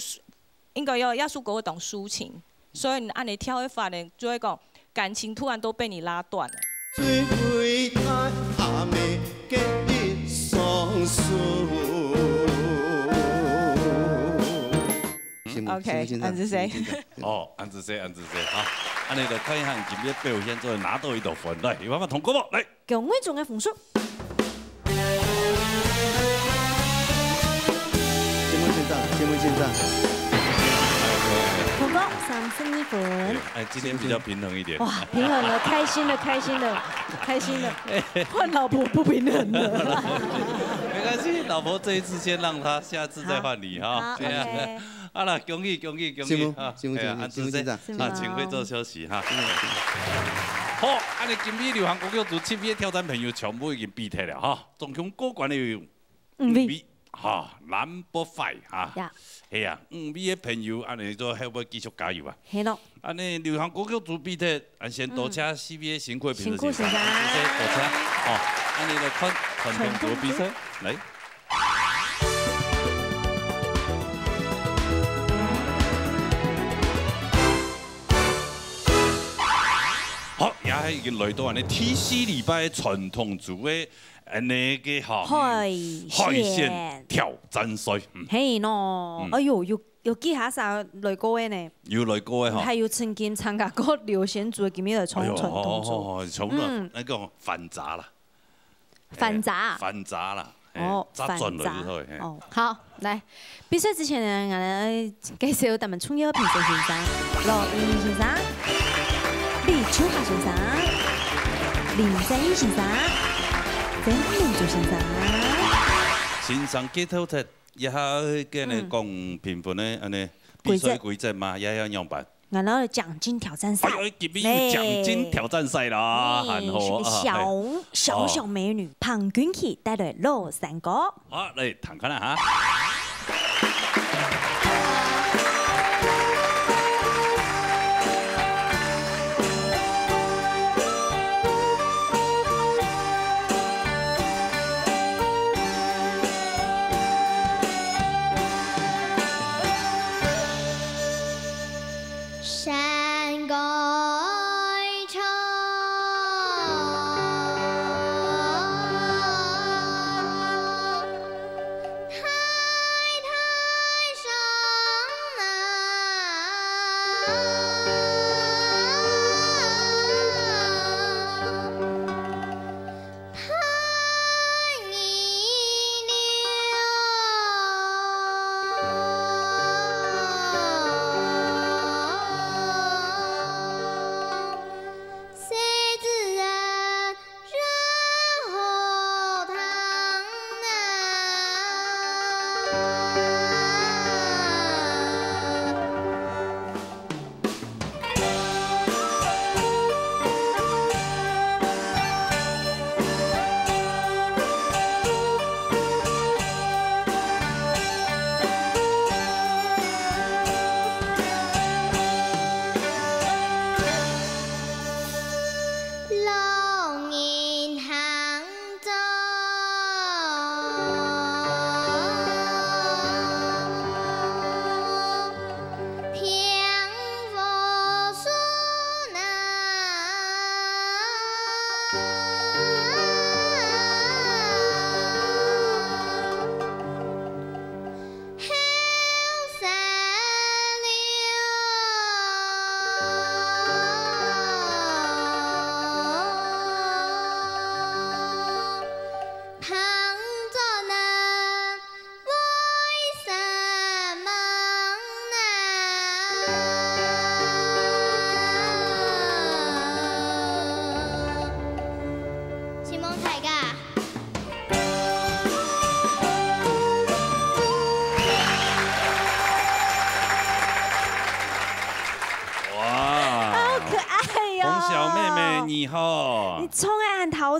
應該有這首歌當抒情，所以你恁樣跳个法呢，就會講感情突然都被你拉斷了。最偉大阿姆个一雙手。承蒙，OK，承蒙先生，恁仔細。承蒙先生。哦，恁仔細，恁仔細，好。恁樣就看一下你今日表現做得拿到幾多分。來，有辦法通過無？來。恭喜總个分數。 先問先生，先問先生。通過三十二分。哎，今天比較平衡一點。哇，平衡了，開心了，開心了，開心了。換老婆不平衡了。沒關係，老婆這一次先讓她，下次再換你哈。好，對啊。OK。好了，恭喜恭喜恭喜！承蒙，啊，承蒙，哎呀，承蒙，恁仔細，承蒙先生。啊，請回座休息哈。承蒙，承蒙。好，恁樣今日流行歌曲組七位个挑戰朋友全部已經比忒了哈，總共過關个有 五位。五位，哈，number five哈。呀。係啊，五位个朋友，恁樣做後背繼續加油啊。係咯。恁樣流行歌曲組比賽，啊，先多謝四位个辛苦个評審先生，辛苦先生。多謝，多謝。哦，恁樣來看傳統組个比賽，來。好，也係已經來到恁樣第四禮拜个傳統組个 恁樣个哈，海鮮。海鮮挑戰賽，嗯。係喏，嗯。哎喲，有，有幾下儕來過个呢。有來過个哈。還有曾經參加過流行組个，今日來唱傳統組。哎喲，哦，哦，哦，差不多，嗯。那個反雜啦。反雜。哎，反雜啦，哎，哦，雜轉來就好，反雜。哎。哦，好。 來，比賽之前呢，𠊎來介紹咱們重要个評審先生：羅一鳴先生、李秋霞先生、林正義先生、曾明珠先生。先生，介紹一下，這下个呢，嗯。講評分呢，恁樣，比賽規則嘛，規則。也要仰般？ 然後獎金挑戰賽。哎喲，今日有獎金挑戰賽啦，哎，還好啊，是位小，哎。小小美女，哦。彭君琪帶來《老山歌》。好，來，聽看啊哈。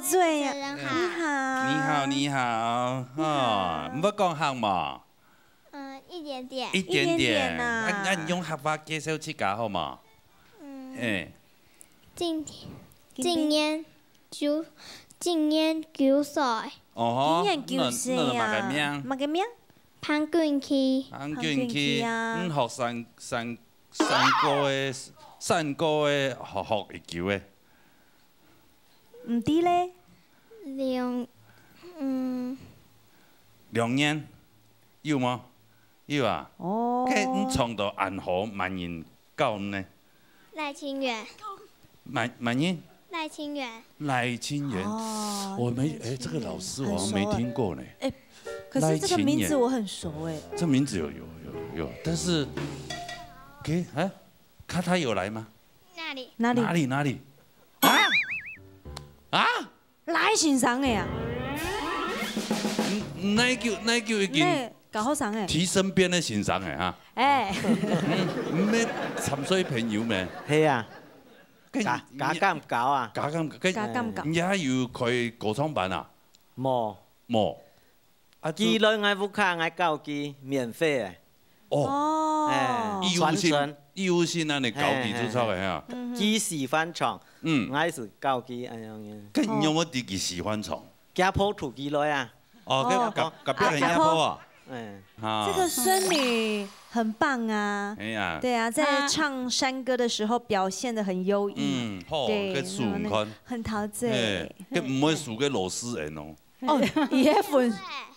主持人好。你好。你好，你好，哈，你好。你會講客無？嗯，一點點。一點點。一點點啊。那，那你用客話介紹自家好無？嗯。哎。今天，今年九，今年九歲。哦吼，今年九歲啊。那，那麼个名？麼个名？潘君琪。潘君琪。潘君琪啊。嗯，學山，山，山歌个，山歌个學，學一句个。 毋知咧。兩，嗯。兩年，有無？有啊。哦。該你唱到恁好，麼人教呢？賴清元。麼，麼人？賴清元。賴清元。哦，我沒，哎，這個老師我好像沒聽過呢。賴清元。哎，可是這個名字我很熟哎。這名字有，有，有，有，但是，OK，哎，他，他有來嗎？哪裡？哪裡？哪裡？哪裡？啊？啊？ 賴先生个啊。嗯，哪久，哪久已經，哪个高學生个？提身邊个先生个哈。哎。嗯，毋係參賽朋友咩？係啊。該，加，加減教啊。加減，該，加減教。你也有開歌唱班啊？無。無。 啊，佢來𠊎屋下，𠊎教佢免費个。哦。哦。哎，義務性，傳承。義務性恁樣教佢做出來哈。嘿，嘿，嘿。嗯哼。佢喜歡唱，嗯。𠊎係教佢恁樣个。該你有無知佢喜歡唱？哦。家婆渡佢來啊。哦，該，哦。隔，隔壁个阿婆啊。哎。啊。這個孫女很棒啊。哎呀。對啊，在唱山歌的時候表現得很優異。嗯，好，對，該輸毋看。那個很陶醉。哎，該毋會輸給羅詩恩哦。 哦，也會。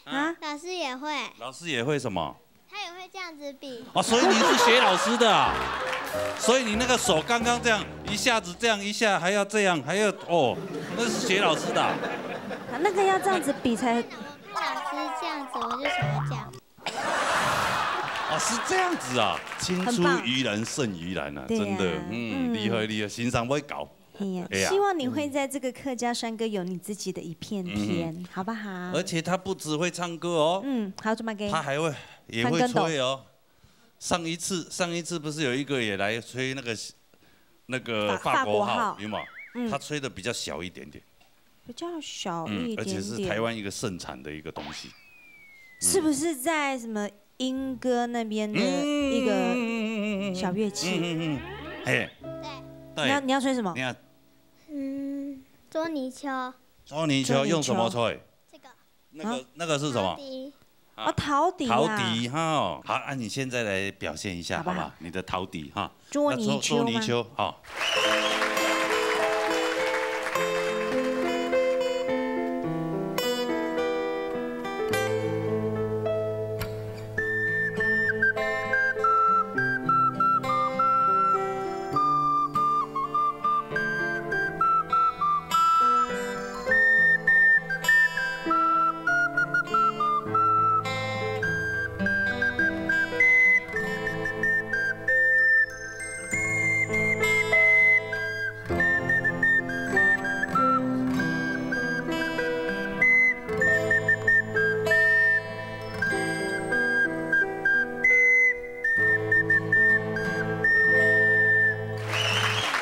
啊？老師也會。老師也會什麼？他也會這樣子比。哦，所以你是學老師的啊？所以你那個手剛剛這樣，一下子這樣，一下還要這樣，還要，哦，那是學老師的啊。啊，那個要這樣子比才，我看老師這樣子，我就想要這樣。哦，是這樣子啊，青出於藍勝於藍啊，很棒。對啊。真的，嗯，嗯。厲害，厲害，欣賞會高。 哎呀，哎呀。希望你會在這個客家山歌有你自己的一片天，嗯。好不好？而且他不只會唱歌哦，嗯，還有什麼歌？他還會，也會吹哦。翻跟斗。上一次，上一次不是有一個也來吹那個，那個法，法國號，法國號。有沒有？嗯。他吹得比較小一點點。比較小一點點。嗯，而且是台灣一個盛產的一個東西。是不是在什麼鶯歌那邊的一個小樂器？嗯，嗯，嗯，嗯，嗯。嘿。對。對。你要，你要吹什麼？你要 嗯，捉泥鳅。捉泥鳅用什麼吹？捉泥鳅。這個。那個，啊？那個是什麼？陶笛。啊。哦，陶笛啊。陶笛哈。好，啊，你現在來表現一下，好不好？好不好？你的陶笛哈。捉泥鳅嗎？那捉，捉泥鳅，好。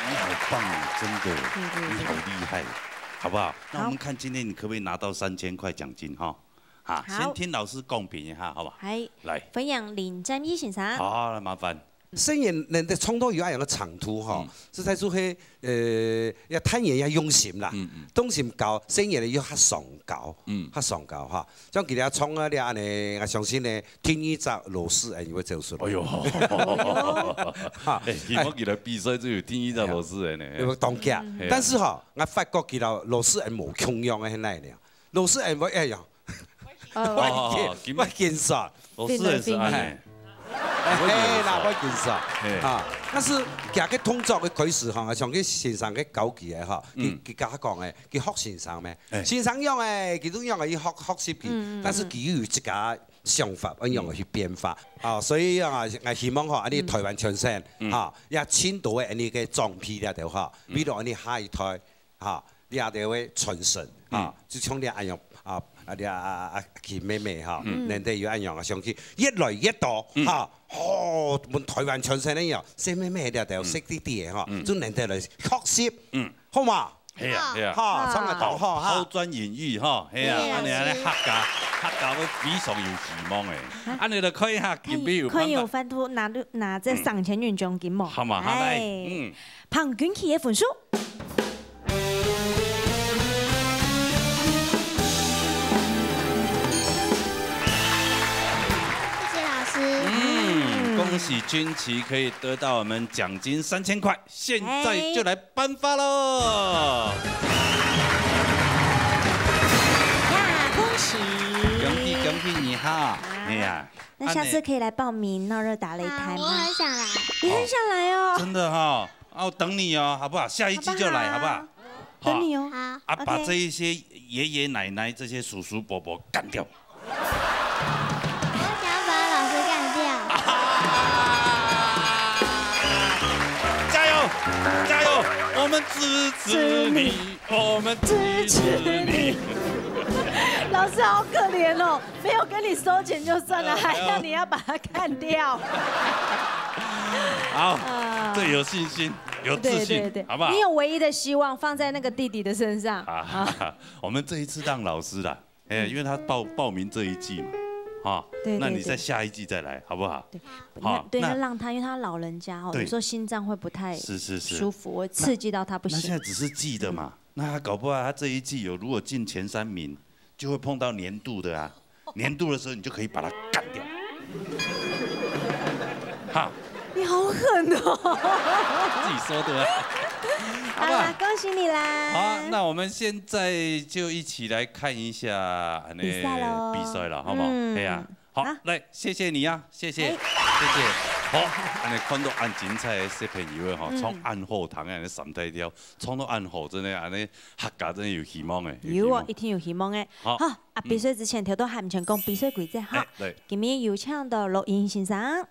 你好棒哦，真的，對，對，對。你好厲害，好不好？那我們看今天你可不可以拿到三千塊獎金哈？啊，好。先聽老師公平一下，好不好？嗨，來。歡迎林占一先生。好，來，麻煩。 聲音能得唱到有恁樣个程度吼，嗯。實在就係，呃，愛趁人愛用心啦。嗯，嗯。用心教，聲音呢又較上高，嗯。較上高哈。像佢兜唱啊，這恁呢，𠊎相信呢，第二隻羅詩恩會走出來。哎喲。哈。哎，希望佢來比賽就有第二隻羅詩恩呢。有無當假？嗯。但是吼，𠊎發覺佢摎羅詩恩無共樣个係哪呢？羅詩恩會，哎呀， 哦。哦，哦，哦，緊，會緊張。老師也是恁呢。嘿，嘿，啦，會緊張。嘿。啊，但是佢个動作个開始吼，像佢先生个教佢个吼，佢，嗯。佢佮佢講个，佢學先生咩？哎。先生樣个，佢都樣个，佢學，學習佢，嗯，嗯，但是佢又有自家想法，愛樣个去變化。嗯。啊，所以啊，𠊎希望吼，恁呢台灣全省，嗯。哈，也盡多个恁呢个獎牌了的話，嗯。為了恁呢下一代， 哈，這兜个傳承，哈，嗯。就像你恁樣，啊，啊，你啊，啊，啊，佢妹妹哈，嗯。能得有恁樣啊，相信越來越多，嗯。哈，哦，分台灣傳承恁樣，細妹妹這兜，嗯。細弟弟个哈，嗯。就能得來學習，嗯。好嘛？係啊，係啊。吼，啊。創个同學吼，拋磚引玉吼，係啊，係啊。恁樣，恁樣客家，客家會非常有希望誒。恁樣就看一下，今晡有辦法。看有辦法拿，拿這三千元獎金無？好嘛，好，來，哎，嗯。彭君琪个分數。謝謝老師。嗯，恭喜君琪可以得到我們獎金三千塊。 現在就來頒發囉！哎。呀，恭喜！恭喜，恭喜你哈！啊，哎呀，那下次可以來報名鬧熱打擂台嗎？啊，我很想來。你很想來哦？真的哈，啊，我等你哦，好不好？下一季就來，好不好？好啊。等你哦。好。啊，把，OK。這一些爺爺奶奶、這些叔叔伯伯幹掉。 我想要把老師幹掉。加油，加油，我們支持你，支持你。我們支持你。老師好可憐哦，沒有跟你收錢就算了，呃，還要你要把他幹掉。好，啊。這有信心，有自信，對，對，對。好不好？你有唯一的希望放在那個弟弟的身上。啊，我們這一次讓老師啦， 哎，因為他報，報名這一季嘛，哈，對，那你再下一季再來，對，對。好不好？對，好，那，對，那，那讓他，因為他老人家哦，對。有時候心臟會不太，是，是，是。舒服，會刺激到他不行。那，那現在只是季的嘛，那他搞不好他這一季有，如果進前三名，就會碰到年度的啊。年度的時候，你就可以把他幹掉。哈。你好狠哦。自己說的啊。好吧。好啦，恭喜你啦。好，那我們現在就一起來看一下，呃，比賽咯。比賽了，好不好？嗯。哎呀，好，好。來，謝謝你啊，謝謝，哎。謝謝。好，恁樣看到恁精彩个小朋友吼，嗯。唱恁好聽个，恁樣三大調，唱到恁好，真的恁樣客家真的有希望欸，有希望。有哦，一定有希望欸。好。好，啊，比賽之前，頭拄還毋曾講比賽規則哈。哎，對。今日有請到錄音先生。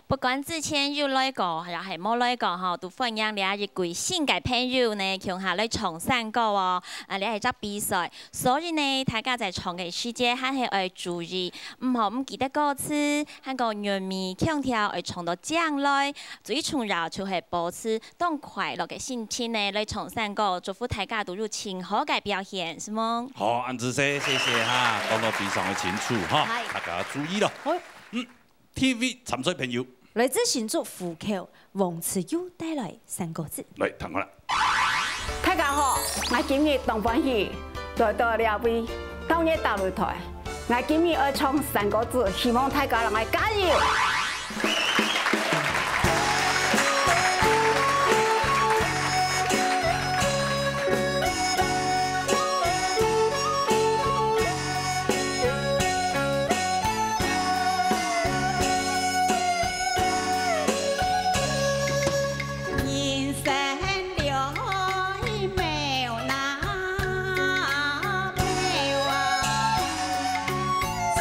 不管之前有來過，也係無來過吼，都歡迎這一位新个朋友呢，共下來唱山歌哦。啊，這係隻比賽，所以呢，大家在唱个時節，還係愛注意，毋好毋記得歌詞，還過韻味腔調愛唱到正來。最重要就係保持當快樂个心情呢，來唱山歌，祝福大家都有盡好个表現，是無？好，恁仔細，謝謝哈，講到非常个清楚哈，嗨。大家注意咯。好。嗯。 T V參賽朋友。來自新竹湖口，黃慈佑帶來山歌節。來，聽看啦。大家好，𠊎今日當歡喜來到這位鬧熱打擂台。𠊎今日愛唱山歌節，希望大家摎𠊎加油！ 人生了一秒那秒啊，才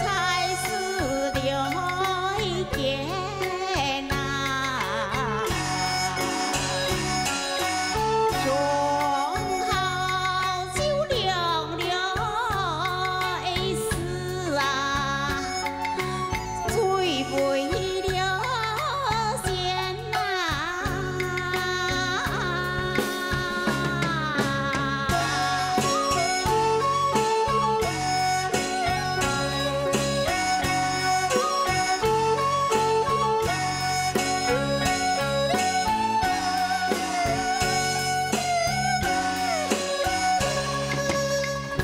是了一天啊。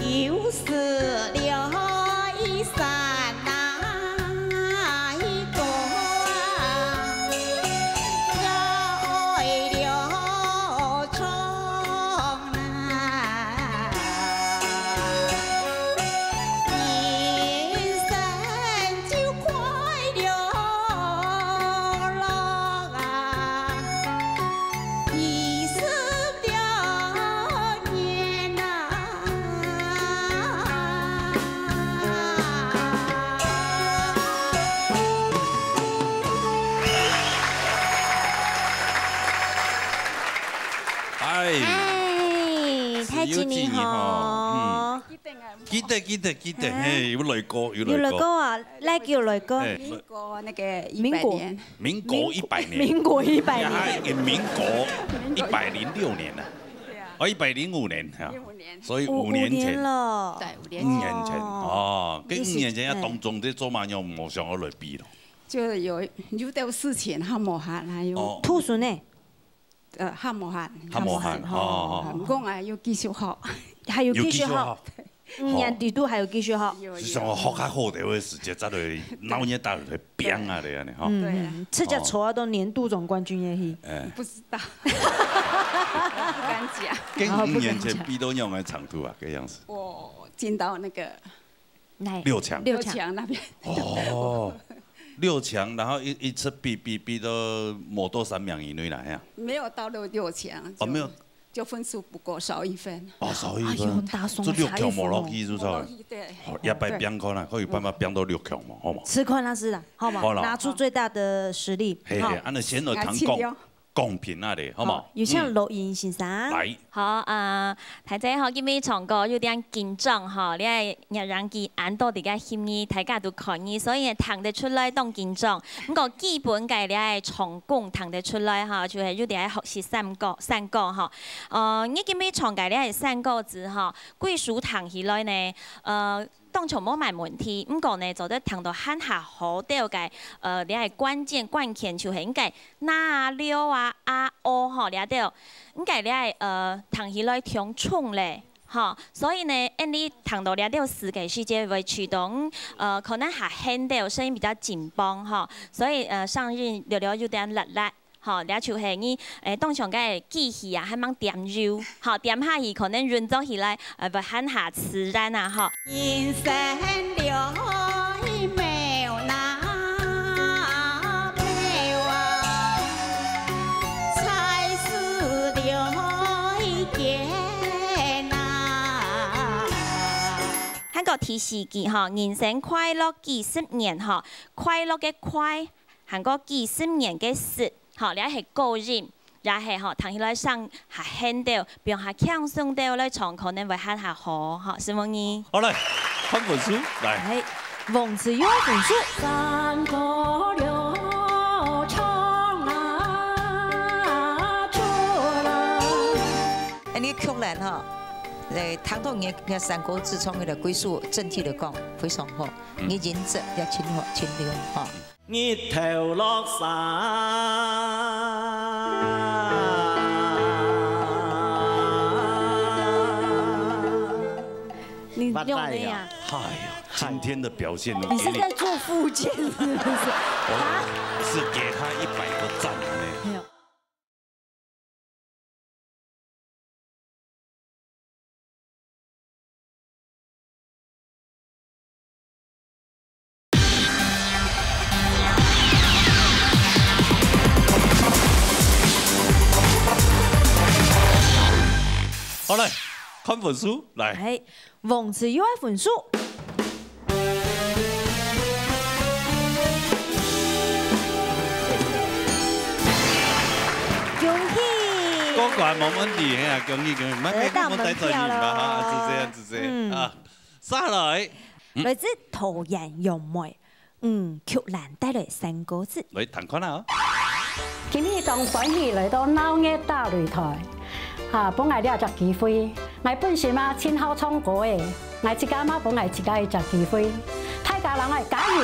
又是了一山那一个啊，热爱了冲啊，人生就快乐了啊。 二十多年啊。哎，哎，太吉利吼。嗯。 記得，記得，記得，嗯。嘿，有來過，有來過。有來過啊，來有來過。嘿。民國那個一百年。民國。民國一百年。民國一百年。哎，民國一百零六年了。對啊。哦，一百零五年哈，零五年。所以五年前，五，五年了。對，五年前。五年前，哦。哦，該五年前啊，你是，哎。當中這做麼个無想要來比咯？就有，有兜事情，較無閒，還有，哦。兔孫呢？呃，較無閒，較無閒，較無閒，哦，哦，哦。毋過啊，有繼續學。還有繼續學。有繼續學。 五年底都還有繼續學。有，有。係想學較好个時節，再來鬧熱打來拚啊，這樣的哈。嗯，對啊。嗯，自家坐到年度總冠軍也去。哎。不知道。不敢講。跟五年前比到仰般个程度啊，這樣子。我進到那個哪？六強。六強。六強那邊。哦，六強，然後一，一直比，比，比到無到三名以內啦，係啊。沒有到六，六強，哦，沒有。就 就分數不夠，少一分。哦，少一分。哎喲，打爽，就六強無落去，差一分哦。是不是？無落去，對。哦，也擺拚看啦，對。可以辦法拚到六強嘛，好無？試看啦，係啦，好無？好啦。拿出最大的實力，嘿，嘿，好。恁樣先來談公，來，請講。公平啊咧，好無？好，有請羅英先生。嗯。來。好，啊，大家好，今晡日唱歌有點緊張吼，你愛 若樣佢恁多个心意，大家都看你，所以聽得出來當緊張。毋過基本个這个唱功聽得出來哈，就係有點學習山歌，山歌哈。呃，你今晡日唱个這个山歌仔哈，歸首聽起來呢，呃，當像無麼問題。毋過呢，做得聽到還較好兜个，呃，這个關鍵關鍵就係應該那啊、了啊、啊、哦吼，這兜，應該這个，呃，聽起來當衝咧。 吼，所以呢，恁樣聽到這兜詞个時節會覺得，呃，可能較輕兜，聲音比較緊繃，吼，所以，呃，上癮略略有點辣辣，吼，這就係你，誒，當像个機器啊，還吂點油，吼，點下去可能運作起來，呃，會還較自然啊，吼。人生了 還過第四句吼，人生快樂幾十年吼，快樂个快，還過幾十年个十，吼，這係高音，也係吼，聽起來像較輕兜，比較輕鬆兜來唱，可能會還較好，吼，承蒙你。好，來，看分數，來。哎，黃子悠分數。山歌了唱啊出來。哎，你曲蘭哈，來，聽到你，你山歌自唱的歸屬整體來講非常好，嗯。你音質也真好，真溜哈。 日頭落山。你用的呀？哎呀，今天的表現，你是在做復健是不是？我是給他一百個讚的呢。沒有。 好，來，看分數，來。哎，黃子悠个分數。 恭喜！過關無問題，嘿啊，恭喜，恭喜，慢慢，得到門票囉。慢慢帶走你嘛，哈，是這樣子，嗯。啊，下來。嗯。來自桃園楊梅，嗯，曲蘭帶來山歌仔。來，聽看啊哦。今日當歡喜來到鬧熱打擂台，啊，分𠊎這隻機會， 𠊎本身嘛，盡好唱歌个，𠊎自家嘛分𠊎自家一隻機會，大家人愛加油！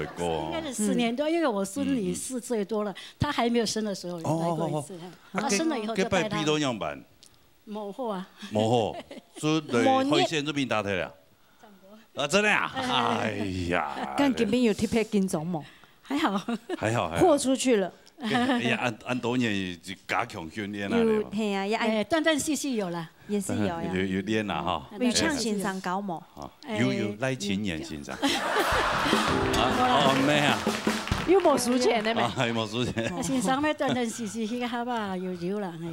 來過哦。應該是四年多，因為我孫女是最多了，她還沒有生的時候有來過一次，哦，哦，哦。啊，她生了以後就帶她。啊，該，該擺比到仰般？無好啊。無好，就來海鮮就變大體了。啊，真的啊？哎呀，但今年有特別緊張無？還好。還好，還好。豁出去了。哎呀，恁，恁多年就加強訓練啊，有，對吧？係啊，也愛，哎，斷斷續續有啦。也是有呀。有，有練啦，哈。偉昌先生教無？啊，有，有，哎，賴清言先生。啊，哦，無啊。又無收錢的咩？啊，又無收錢。先生咩，斷斷續續，彼个下巴有，有啦，嘿，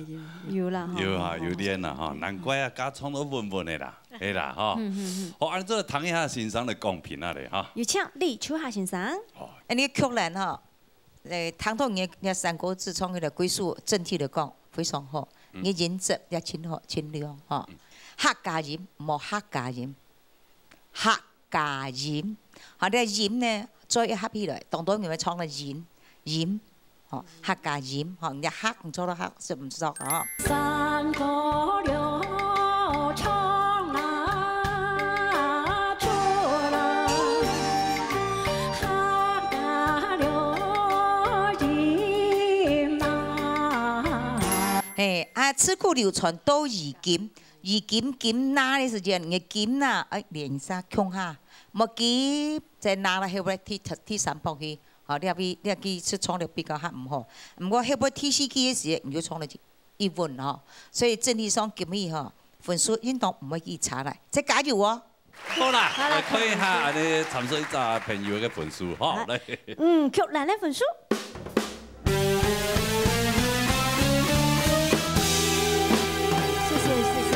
有。有啦，哈。有啊，有練啦，哈，難怪啊，家唱到穩穩的啦，係啦，哈。嗯，嗯，嗯。好，恁樣聽一下先生的講評啊咧，哈。有請李秋霞先生。好。哎，你个曲蘭哈， 誒，聽到你个，你个山歌自唱起來，歸屬整體來講非常好。嗯。你音質也真好，真亮吼。嗯。客家音，無客家音，客家音。好，你个音呢，做一合起來，當多人會唱个音，音，吼，客家音，吼，你个客，你做到客，是毋是哦？山歌流唱啊，出啊。 嘿，啊，自古流傳到如今，如今金那个時間，你金那，哎，連下共下，無金，再拿了後尾第，第三棒去，吼，你比，你去是唱了比較較毋好。毋過後尾第四句个時，你就唱了一穩吼，所以整體上今日吼，分數應當毋會幾差啦，再加油哦！ 好啦，好啦，來看一下，恁樣參賽一隻朋友个分數，吼，好。來。嗯，曲蘭个分數。謝謝，謝謝。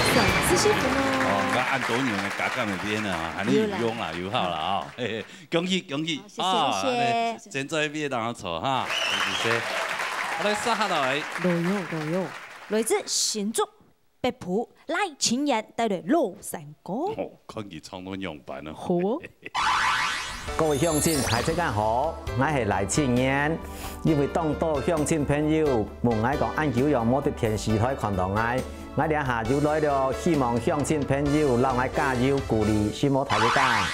是啊，謝謝你哦。哦，你看恁多年个加減个練啊，恁樣有用啦，有好啦，哦，嘿嘿，恭喜，恭喜，好，謝謝，啊，謝謝。恁樣，現在別人坐哈，恭喜。好，來，接下來。來喲，來喲，來自新竹 北埔賴清言帶來老山歌。哦，看佢唱到仰般啊。好哦。各位鄉親，大家好，𠊎係賴清言。因為當多鄉親朋友問𠊎講，恁久仰無在電視台看到𠊎，𠊎這下又來了，希望鄉親朋友摎𠊎加油鼓勵，承蒙大家。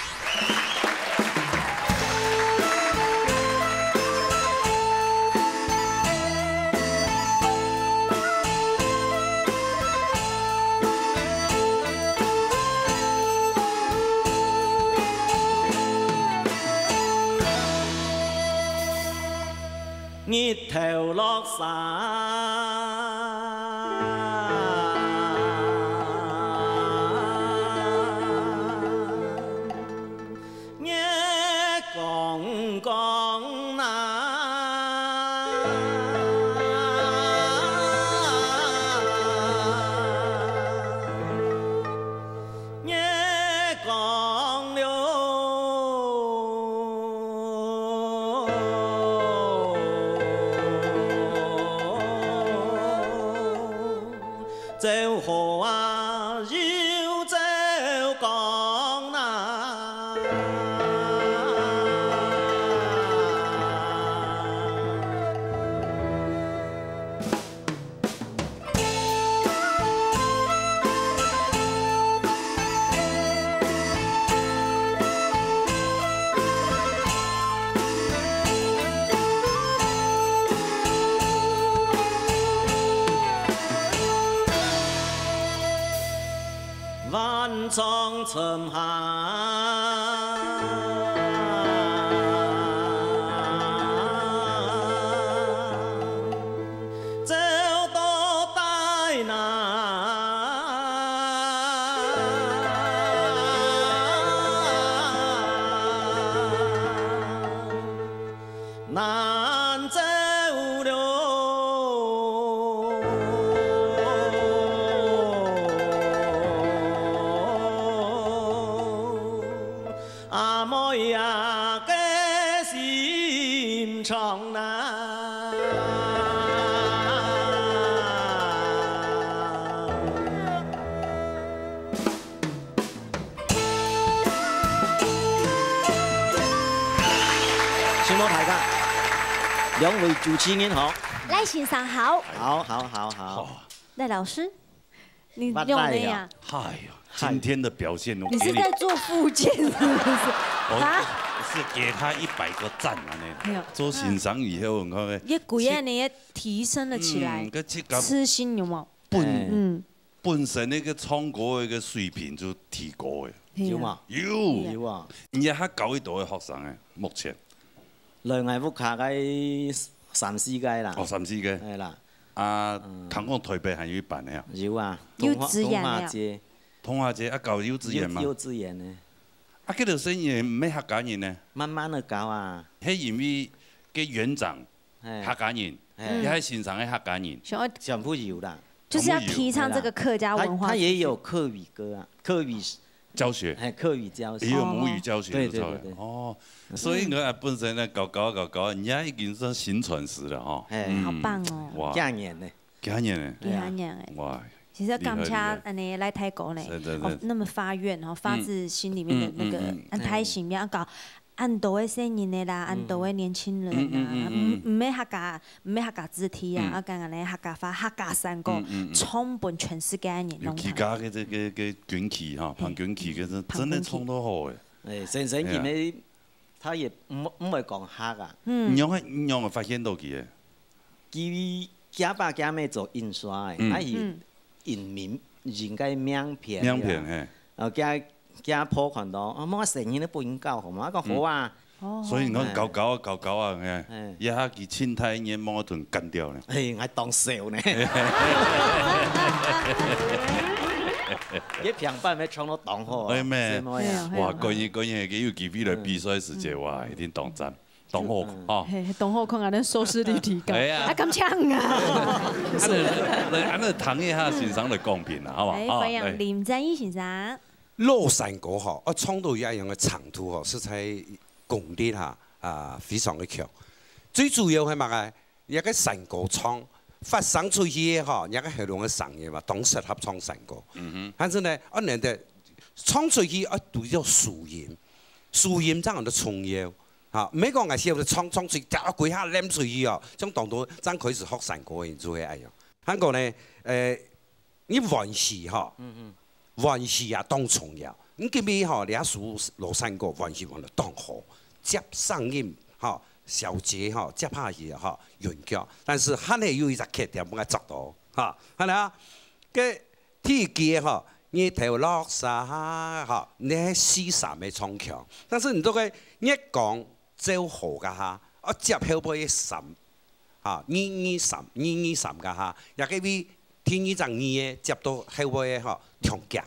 日頭落山，月光光那。 月光了，走好啊，又走光啦。 萬丈深海，走到大難，難走了。 阿妹呀，唱啊。承蒙大家，兩位主持人好。賴先生好。好，好，好，好。賴老師，你用的呀？哎呦，今天的表现，我给你，你是在做復健是不是？我啊？是给他一百个赞啊，那个。没有。做先生以后，你看看，一股烟你也提升了起来，嗯，跟这个自信有没有？本，哎。嗯。本身那个唱歌的一个水平就提高了。对啊。有吗？有。有啊。你还教几多个学生哎？目前？来，我屋下个三四个啦。哦，三四个。哎啦。啊，嗯。听讲台北还有一班的啊。有啊，幼稚园的啊。童话，童话街。童话街啊，教幼稚园嘛。幼，幼稚园的。啊，这个生意毋系客家人呢？慢慢的教啊。系因为个园长 哎。客家人，哎。也系先生个客家人。想要，全部有啦。就是要提倡这个客家文化。全部有。他，他也有客语歌啊，客语，教学。哎，客语教学。也有母语教学，对，对，对，对。哦，所以我本身呢，搞搞搞搞，人家已经是行传师了哈。哎。嗯，好棒哦。哇。几年呢？几年呢？几年哎。哇，其实感谢厉害，厉害。恁呢来泰国呢，是，是，是。哦，那么发愿哦，发自心里面的那个，嗯，嗯，嗯，嗯。很开心，要搞 恁多个細人仔啦，嗯。恁多个年輕人啊，嗯，嗯，嗯，嗯。毋，毋係客家，毋係客家子弟啊，嗯。啊，講恁呢客家話、客家山歌，嗯，嗯，嗯。唱分全世界个人攏聽。尤其个，个，个，个軍旗哈，嗯。彭軍旗，个真，彭軍旗。真个唱到好誒。哎，先生，哎呀。因為他也毋，毋會講客啊。嗯。你仰會，你仰會發現到佢誒？佢家爸家姆做印刷誒，嗯。他是嗯。印名，印个名片啊。名片，嘿。然後佢 佢阿婆看到，啊，無細人都不應教，好無？啊，講好啊。嗯。哦。所以你看，哦。搞搞啊，搞搞啊，哎，哎。一下佢清代願望都干掉了。哎，還當少呢。一平板要唱到當好啊，哎，咩。係無呀？哇，哎呀。果然，果然，佢有機會來比賽時節，嗯。哇，一定當讚。 當好，嗯。哦。嘿，當好看，恁呢收視率提高。哎呀。啊，敢唱啊？恁呢，恁呢聽一下先生个講評啦，好無？哎，哦，歡迎林正義先生。老山歌吼，啊，唱到這樣个程度吼，實在功力哈，啊，非常个強。最主要係麼个？這个山歌唱，發聲出去个吼，這个喉嚨个聲音嘛，當適合唱山歌。嗯哼。但是呢，啊，人家唱出去啊，都要輸音，輸音正有得重要。 哈，毋係講𠊎笑得唱唱出，跳幾下淰出去哦，像當多正開始學山歌个人就會恁樣。還過呢，呃，你韻氣哈，嗯，嗯。韻氣也當重要。你今日哈，這首老山歌韻氣韻得當好，接聲音哈，小節哈，接下去哈，韻腳。但是還係有一隻缺點，毋愛捉到哈。好啦，該 第一句吼，日頭落山吼，你係四三个唱腔，但是你這个月光照好該下，啊接後背个三，哈，二二三，二二三該下，也可以第二隻二个接到後背个吼，強夾。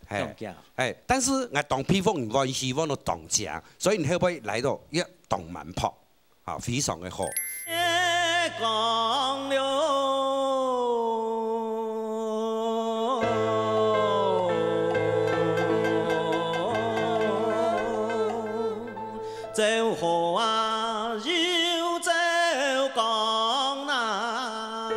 嘿，強夾。嘿，但是𠊎當佩服你，我希望你當強，所以你後背來到也當慢拍。 好，非常个好。月光了，照好啊，又照光啊。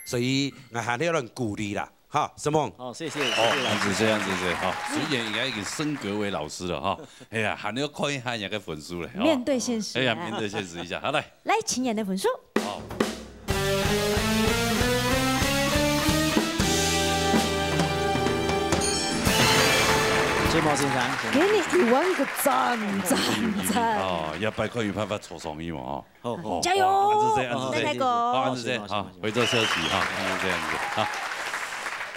所以，𠊎還係愛恁鼓勵啦。 哈，承蒙。哦，謝謝，謝謝老師。哦，恁仔細，恁仔細，哈，雖然應該已經升格為老師了哈，哎呀，還要看一下人家个分數嘞，哦。面對現實。哎呀，面對現實一下，好，來。來，請你的分數。好。承蒙先生，承蒙。給你一萬個讚，讚，讚。哦，要擺看有辦法抽上去嘛，哦。 好，好。加油！哇，恁仔細，恁仔細。再開口。好，恁仔細，好，好，好，好。回頭休息哈，恁仔細，恁仔細，好。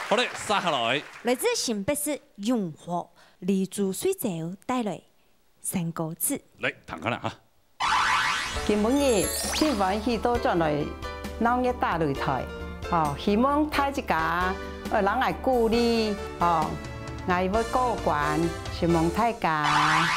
好嘞，接下來。來自新北市永和李珠水姐帶來山歌子。來，聽看啦哈。今晡日真歡喜倒轉來鬧熱大擂台，吼，希望大自家，呃，摎𠊎鼓勵，吼。 𠊎會過關，承蒙大家。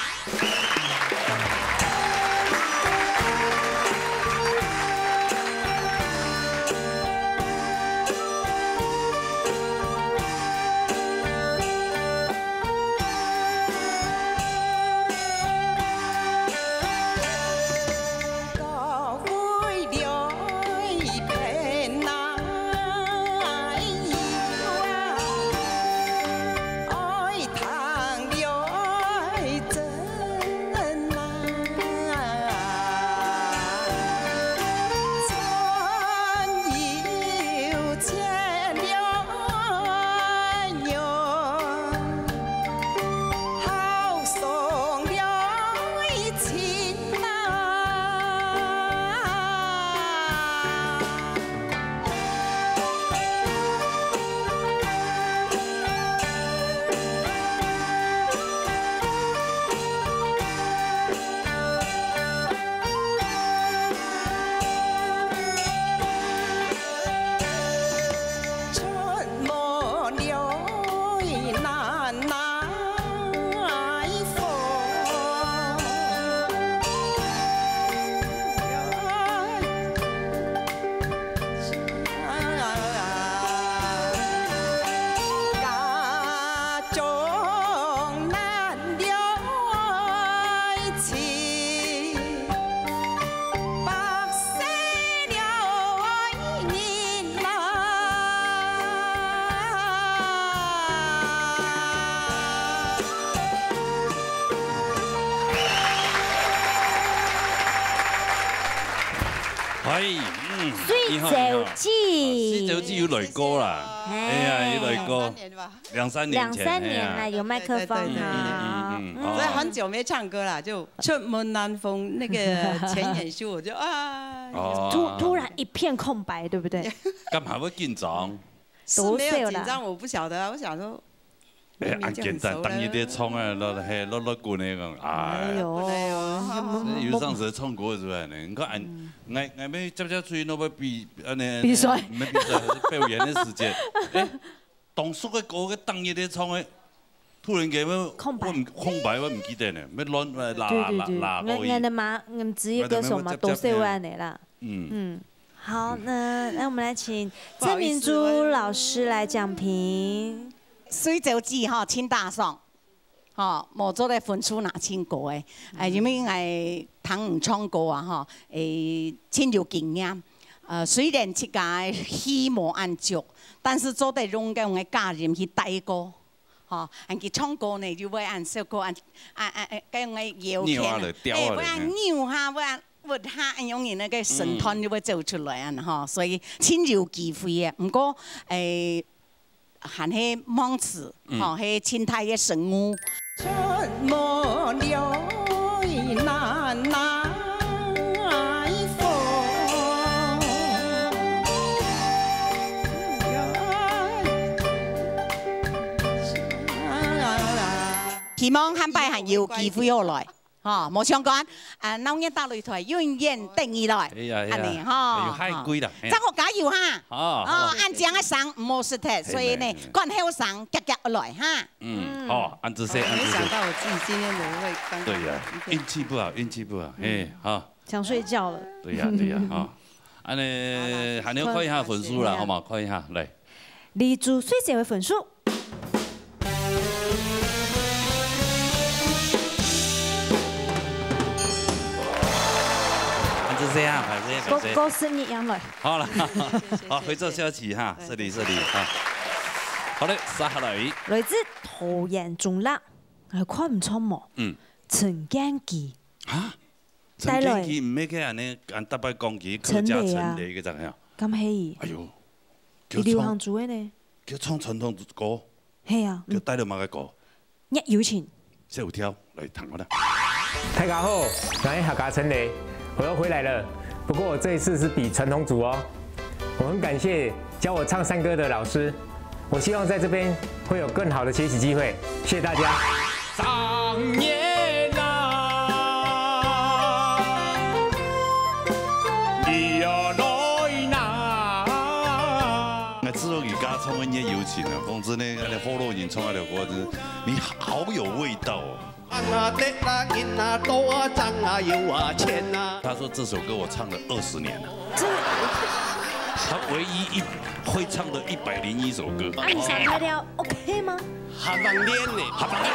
哎，嗯，水晶记，你好，你好。啊，水晶记有来过啦。哎。哎呀，有来过。两三年吧。两三年前，两三年啦，哎呀。有麦克风哈。对，对，对，对，对。嗯，嗯，嗯，嗯。所以很久没唱歌啦，就出门南风那个前演秀，我就，啊。哦。突-，突然一片空白，对不对？干嘛会紧张？是没有紧张，多少啦。我不晓得啊，我想说，哎，明明就很熟了。恁简单，当日咧唱啊，落，嘿，落，落滚的讲，哎。哎呦。哎呦。有上次唱歌是不是？你看，俺，嗯。俺，俺们接接出去，那么比，呃，那，比赛。那比赛还是表演的时间，哎， 当熟个歌，个当日咧唱个，突然間要，空白。我毋，空白，我毋記得呢，要亂，呃，拉，对，对，对，拉，拉，拉，俺，俺个嘛，俺职业歌手嘛，多少會恁樣啦。嗯。嗯，好，那，那我們來請鄭明珠老師來講評。水晶记吼，真打爽。 吼，無做得分數拿真高誒。啊，因為𠊎聽你唱歌啊，吼，誒，真有經驗。呃，雖然自家个戲無恁足，但是做得用个，用个假音去帶過，吼，恁佢唱歌呢，又會恁小可恁，恁，恁，恁，該用个搖拳啊，扭啊，調啊，誒，會恁嘿。扭下，會恁屈下，恁樣人个身段就會走出來恁，吼，所以真有機會誒。毋過，誒， 還係忘詞，嗯。吼，係清代个生物。春無聊，那奈何。希望下擺還有機會好來。 吼，無相干，啊，鬧熱打擂台，永遠等你來，哎呀，哎呀，恁呢，吼，哎呦，太貴了，嘿。正好加油哈。好，哦，好。恁靚个聲，毋好失忒，嘿，所以呢，嘿，嘿。趕後生，遽遽來哈。嗯，嗯。好，恁仔細，恁仔細。沒想到我自己今天怎麼會剛剛對呀，一個運氣不好，運氣不好，嗯。嘿，好。想睡覺了。對呀，對呀，哈。恁呢，好啦，還要看一下分數啦，看一下。好嗎？看一下，來。 李珠水晶个分數。還是這樣，還是這樣，還是這樣。恭喜你贏了。好了，謝謝，好，謝謝。回到消息哈，對。這裡，這裡哈。好嘞，接下來。來自桃園中壢，哎，看毋出無？嗯。陳建騏。啊？帶來。陳建騏毋係該恁呢，恁逐擺講佢客家陳雷啊。陳雷个怎樣？敢係？哎呦。 佢流行族个呢。佢唱傳統歌。係啊，嗯。佢帶了麼个歌？熱友情。小調，來聽看啊。大家好，我是客家陳雷，我又回來了。不過我這一次是比傳統組哦。我很感謝教我唱山歌的老師，我希望在這邊會有更好的學習機會。謝謝大家。 𠊎知道你家唱个熱友情啊，講真个，恁呢好多人唱个歌，真是你好有味道哦。他說這首歌我唱了二十年了。這个他唯一一，會唱的一百零一首歌。啊，你想他的OK嗎？下放練呢，下放練。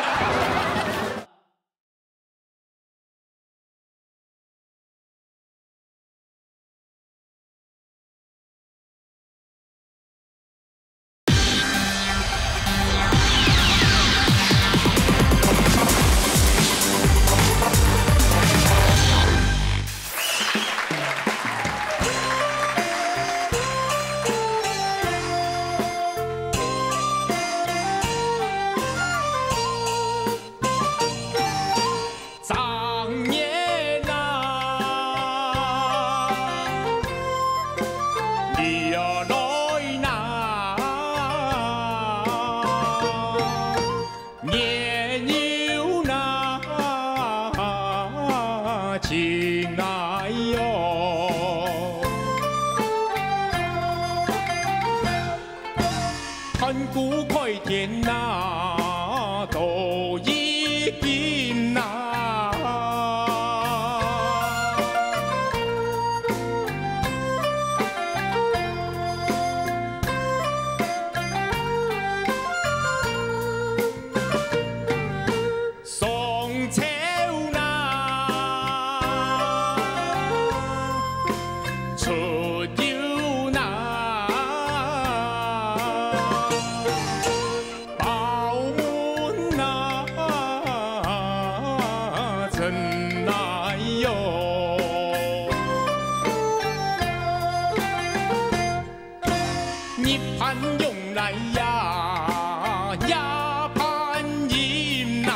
用来呀，呀，伴音呐。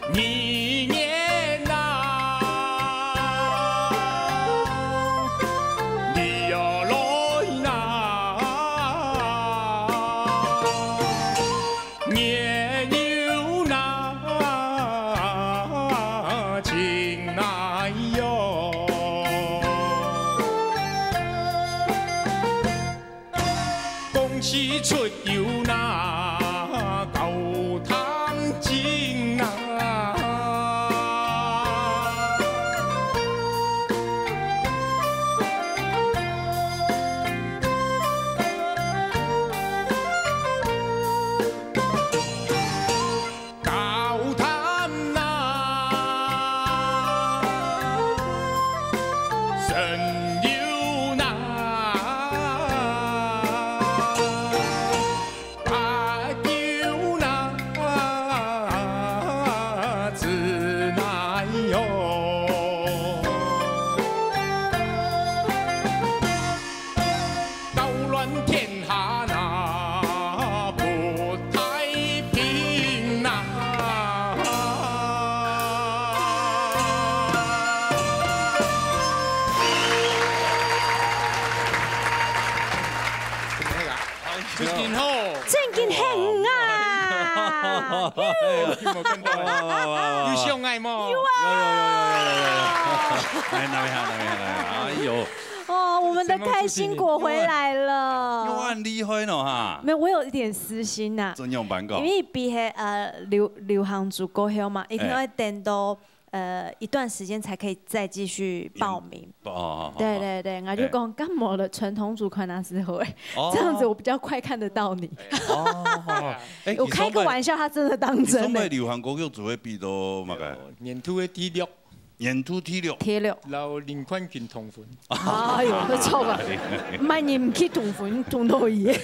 二年呐，你呀来呐。 月有那情来哟。公司出游那高谈情啊。 高谈呐，深有那，八九那，子难哟。 搞乱天下那不太平呐。真好，真好。正經很啊！有聽無？看到無？有想愛無？有啊！有有有有有有。來，那邊哈，那邊哈，那邊哈。哎呦， 哦，我們的開心果回來了。有恁厲害呢哈。沒有，我有一點私心呐。怎樣辦到？因為比起，呃，流，流行組歌后嘛，一定要等到，呃，一段時間才可以再繼續報名。哦，哦，哦，對對對，我就講，感冒的傳統組可能是會，哦。這樣子我比較快看得到你。哦，哎，我開個玩笑，他真的當真欸。你上擺流行歌曲組會比到麼个？年度的第六。 年度第六。第六。摎林冠群同分。哎喲，會錯啊！萬人毋去同分，同到伊。對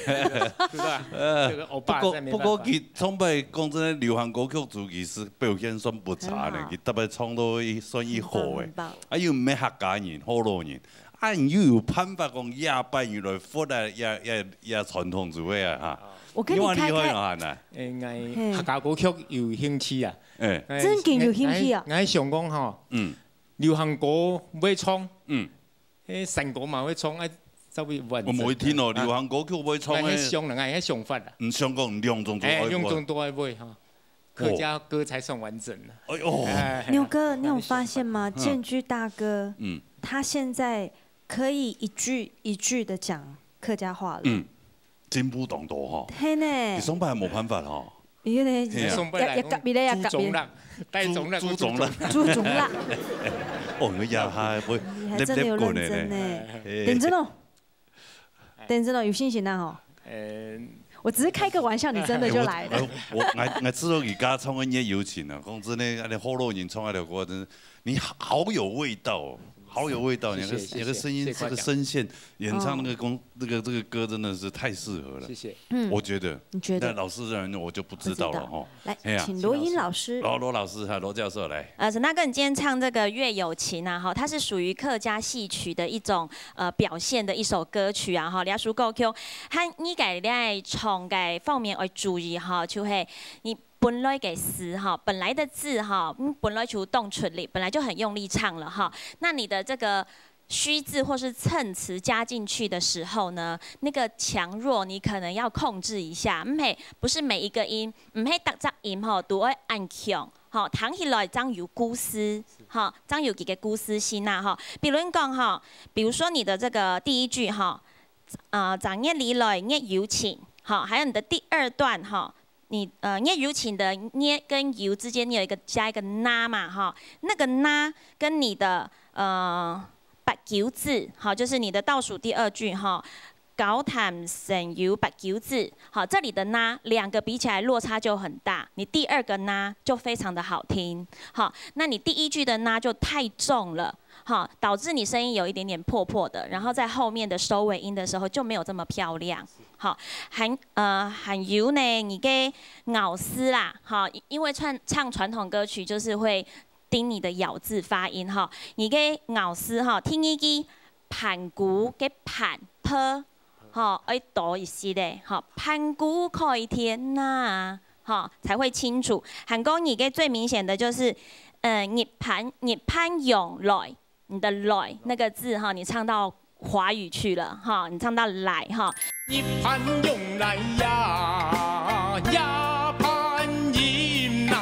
吧？呃，這個歐巴在沒辦法。不過，不過佢上擺講真个，流行歌曲組其實表現算不差呢，嗯啊。佢特別唱到一，算一好欸。很棒，很棒。啊，又毋係客家人，河洛人，啊，你又有辦法講也搬入來佛啊，也，也，也傳統組个啊，哈。我跟你開開。你話厲害啊，哈，那。欸，𠊎嘿。客家歌曲有興趣啊。 哎。哎，真經有興趣啊。𠊎，𠊎想講吼，嗯。流行歌會唱，嗯。哎，山歌嘛會唱，哎，稍微完整。我無一聽哦，哎。流行歌曲會唱，哎，哎，想啦，哎，想法啦。毋想講兩種都愛會。哎，兩種都愛會哈，客家歌才算完整啦。哎喲。哎。牛哥，你有發現嗎？嗯。建钧大哥，嗯。他現在可以一句一句地講客家話了。嗯。 進步當多吼。係呢。佢上擺還無辦法吼。佢呢，係啊。上擺來講，也，也，也，也，豬種啦，帶種啦，豬，豬種啦。豬種啦。哦，你們也還會，你還真的有認真呢。練，練過呢。哎。認真哦。認真哦，有信心啊吼。嗯。我只是開個玩笑，你真的就來了。哎，我，哎，我，我，我，我知道你剛剛唱个月有情啊，講真的，恁樣河洛人唱个歌，真是 你好，好有味道哦，好有味道。謝謝，你那個，謝謝，你那個聲音，謝謝誇獎。這個聲線，演唱那個公，啊。這個，這個歌真的是太適合了。謝謝。嗯。我覺得。你覺得？那老師這人我就不知道了吼。不知道。來，哎呀。請羅英老師。羅，羅老師哈，羅教授來。呃，沈大哥，你今天唱這個月有情啊，哈，它是屬於客家戲曲的一種，呃，表現的一首歌曲啊，哈，這首歌曲，佢，你个在唱个方面愛注意哈，就係你 本來个字哈，本來的字哈，嗯，本來就當出力，本來就很用力唱了哈。那你的這個虛字或是襯詞加進去的時候呢，那個強弱你可能要控制一下，毋係，不是每一個音，毋係逐隻音吼都愛恁強，吼，聽起來正有故事，吼，正有幾個故事性啊，吼。比如講吼，比如說你的這個第一句哈，呃，正月裡來月有情，吼，還有你的第二段哈， 你，呃，月有情的月跟有之間，你有一個，加一個那嘛，哈，那個那跟你的，呃，八九子，哈，就是你的倒數第二句，哈，高談深有八九子，好，這裡的那兩個比起來落差就很大，你第二個那就非常的好聽，好，那你第一句的那就太重了，哈，导致你声音有一点点破破的，然后在后面的收尾音的时候就没有这么漂亮。好，还，呃，还有呢，你个咬字啦，哈，因为唱，唱传统歌曲就是会盯你的咬字发音哈，你个咬字哈，第二个盘古个盘，p，哈，要多一些嘞，哈，盘古开天呐，哈，才会清楚。还有你个最明显的就是，呃，日盘，日盘用来，你的来那个字哈，你唱到华语去了哈，你唱到来哈。日盘用来呀，夜盘音呐。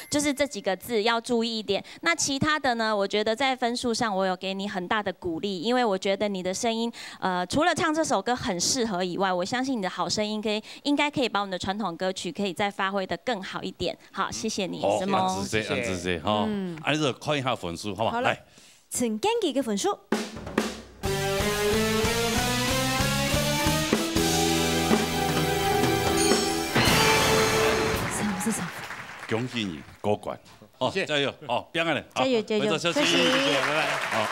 就是这几个字要注意一点。那其他的呢？我觉得在分数上，我有给你很大的鼓励，因为我觉得你的声音，呃，除了唱这首歌很适合以外，我相信你的好声音可以，应该可以把我们的传统歌曲可以再发挥得更好一点。好，谢谢你，好，什么？恁仔細，恁仔細哈。嗯恁仔細看一下分數，好嘛？好了來，陳建奇个分數。三十三分。恭喜你過關。哦，謝謝加油！哦，變个嘞，加油加油回頭休息。休息謝謝，拜拜。好，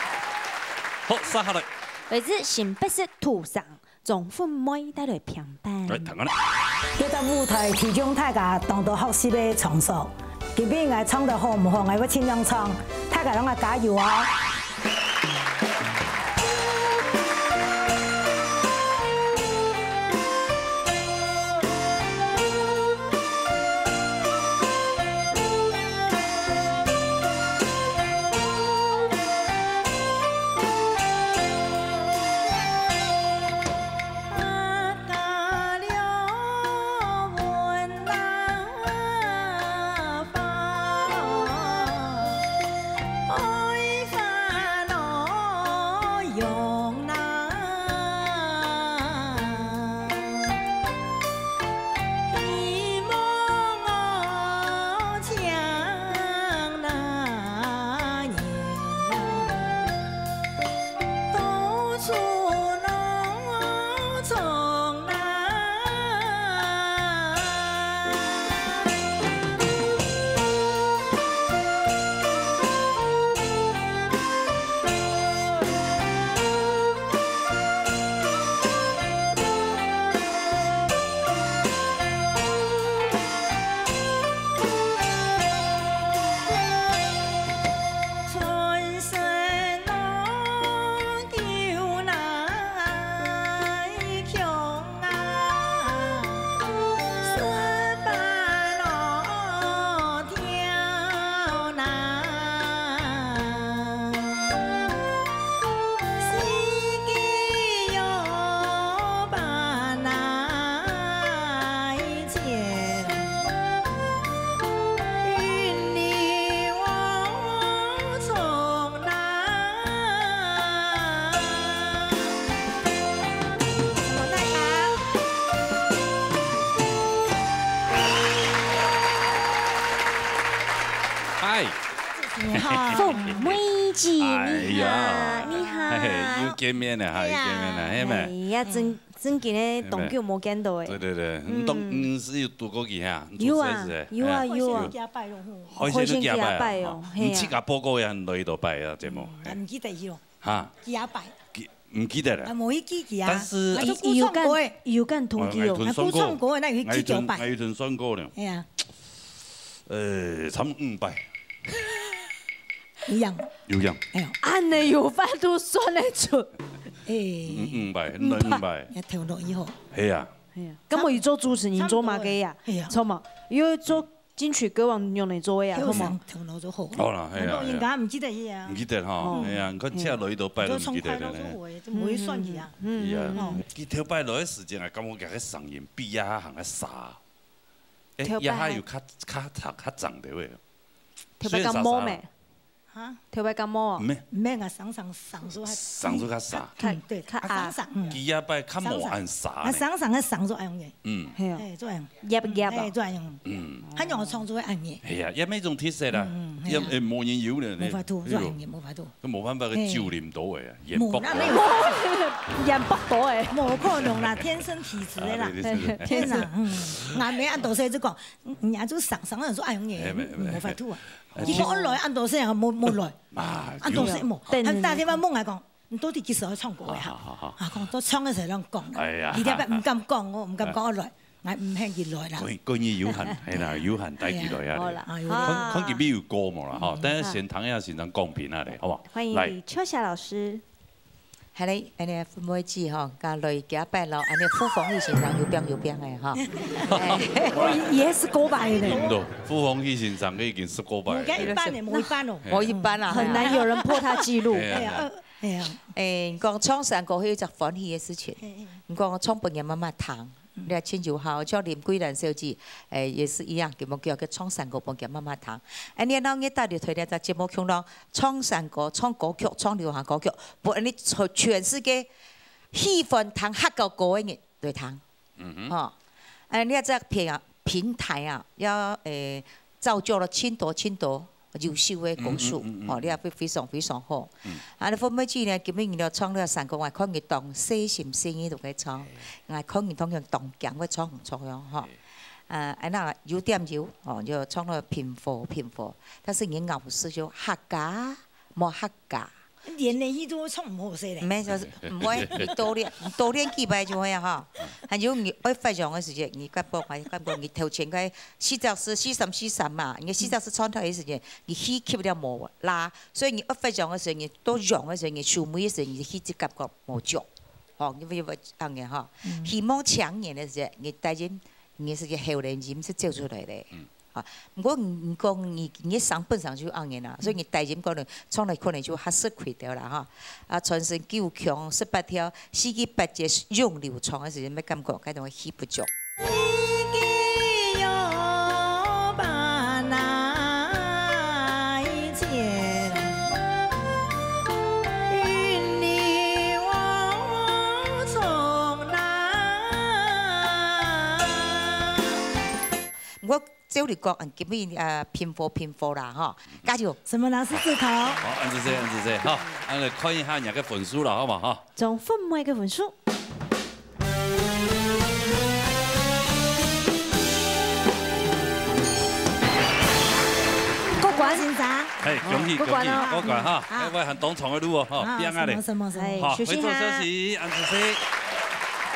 好，接下來，來自新北市土城張惠妹帶來評判。來，聽下啦。這隻舞台提供大家當多學習个場所。今晡𠊎唱得好毋好，𠊎會盡量唱，大家摎𠊎加油哦！嗨，凤妹姐，哎呀你好，你好。嘿嘿，又見面了哈，又見面了，嘿哎咩？呀，真真經个當久無見到誒。對對對，嗯你當你是有堵過佢哈？你有啊出差是，有啊哎有啊。哦，以前都幾下擺好像幾下擺哦哦，嘿啊你自家報告呀，你都一到擺啊，節目，啊，毋記得去咯，哈，幾下擺。記毋記得了啊，。無去記記啊。但是啊，都古唱歌誒。有敢通記哦。我，我，啊，古唱歌誒，那有去幾下擺？我有存算過了。哎呀，呃，差不多五百。一樣。有影。哎呀，恁呢有法度算得出。誒，五，五百，兩五百。也頭腦以後。係啊。係啊，敢無佢做主持人做麼个呀？係啊。錯嘛，因為做金曲歌王用來做个呀，頭好嘛？腦頭腦就好。好啦，係啊，應該毋記得去啊毋。記得吼，哦係啊，你看這下落去都擺都毋記得了呢。就從快樂做回，就無去算去啊。係啊嗯，，佢頭擺落个時間啊，感覺佢个聲音比這下還較沙。誒，頭擺這下有較較較較長个喂。頭擺較毛咩？哈，頭擺較毛啊毋？係，毋免啊，上上上出來。聲就較沙。較嗯，對，較啊，上上，嗯，佢這擺較無恁沙啊，呢。上上个上就愛用个，嗯，係啊，哎，做愛用，夾夾啊哎，，做愛用，嗯，還有唱出來愛用，係啊，也係一種特色啦，嗯嗯也係啊也無人有了呢。無法度，哎喲做愛用，無法度。都無辦法个嘿九零度个啊，演無，播那沒有，演不到誒。無可能啦，天生體質的啦啊，對對對對。天生，嗯，𠊎無恁多歲就講，嗯，人家就上上个人就愛用个，哎，沒沒無法度啊。佢講愛來，恁多歲啊，無，無來。啊，恁多歲無，等。還打電話問𠊎講，你到底幾時愛唱歌呀？啊，好，好，好。啊，講到唱个時候亂講啊，哎呀。你這擺毋敢講哦，毋敢講愛來，𠊎毋肯佢來啦。過，過日有閒，係啦，有閒帶佢來啊。好啦。啊，有閒。看，看佢有歌無啦，吼，嗯。等下先聽一下先生講評啊咧，好無？歡迎來。李秋霞老師。 係咧，恁呢分妹姊吼，佮來幾擺咯，恁呢傅鳳喜先生有病有病个吼。哦，也係過擺个。贏到，傅鳳喜先生佢已經十過擺个。無，該一半呢，無一半哦。無一半啊，很難有人破他紀錄。哎呀，哎呀。哎，你講唱山歌係一隻歡喜个事情，哎，哎。你講唱分人媽媽聽， 你也親像吼，像林桂蘭小姐，誒，也是一樣，佢們叫佢唱山歌，分佢媽媽聽。恁呢，然後你帶入去這隻節目共樣，唱山歌、唱歌曲、唱流行歌曲，分恁呢全，全世界喜歡聽客家歌个人來聽。嗯哼。吼，恁呢這平，平台啊，要，誒，造就了盡多盡多 優秀个歌手，嗯，嗯，嗯，嗯，吼，你也非，非常非常好。嗯。啊，你分妹姊呢，今晡日你唱這山歌，𠊎看你當細心細意都會唱，𠊎看你當然當驚會唱毋著樣，吼。嘿。啊，恁呢有點有，哦，就唱了平和平和，但是你咬字就客家，無客家。連連佢都唱毋好勢咧。毋係，就是毋會，你多練，你多練幾擺就會啊，吼。還有你愛發揚个時節，你感覺，感覺你頭前个四隻字，四三四三嘛，你四隻字唱出來个時節， 你氣吸了無啦，所以你愛發揚个時候，你到揚个時候，你收尾个時候，你氣質感覺無足，吼，你會，會恁樣吼。嗯。希望青年个時候，你低音，你係个喉嚨音係走出來个。嗯。啊，毋過你，你講你，你聲本身就恁樣啦，所以你低音可能唱來可能就較食虧掉啦，吼。啊，傳承九腔十八調，四季八節永流傳个時候，乜感覺該種氣不足。 毋過照理講，嗯，今晡日，呃，平和平和啦，吼，加油！什麼老師指頭？好，恁仔細，恁仔細，好，恁來看一下你个分數啦，好無，吼？總分妹个分數。 過關。先生。嘿，恭喜，過關哦。恭喜，過關哈。嗯。哎，𠊎還當長个路哦，吼，啊，拼啊咧。什麼，什麼，什麼？哎，好，休息哈。回頭休息，恁仔細。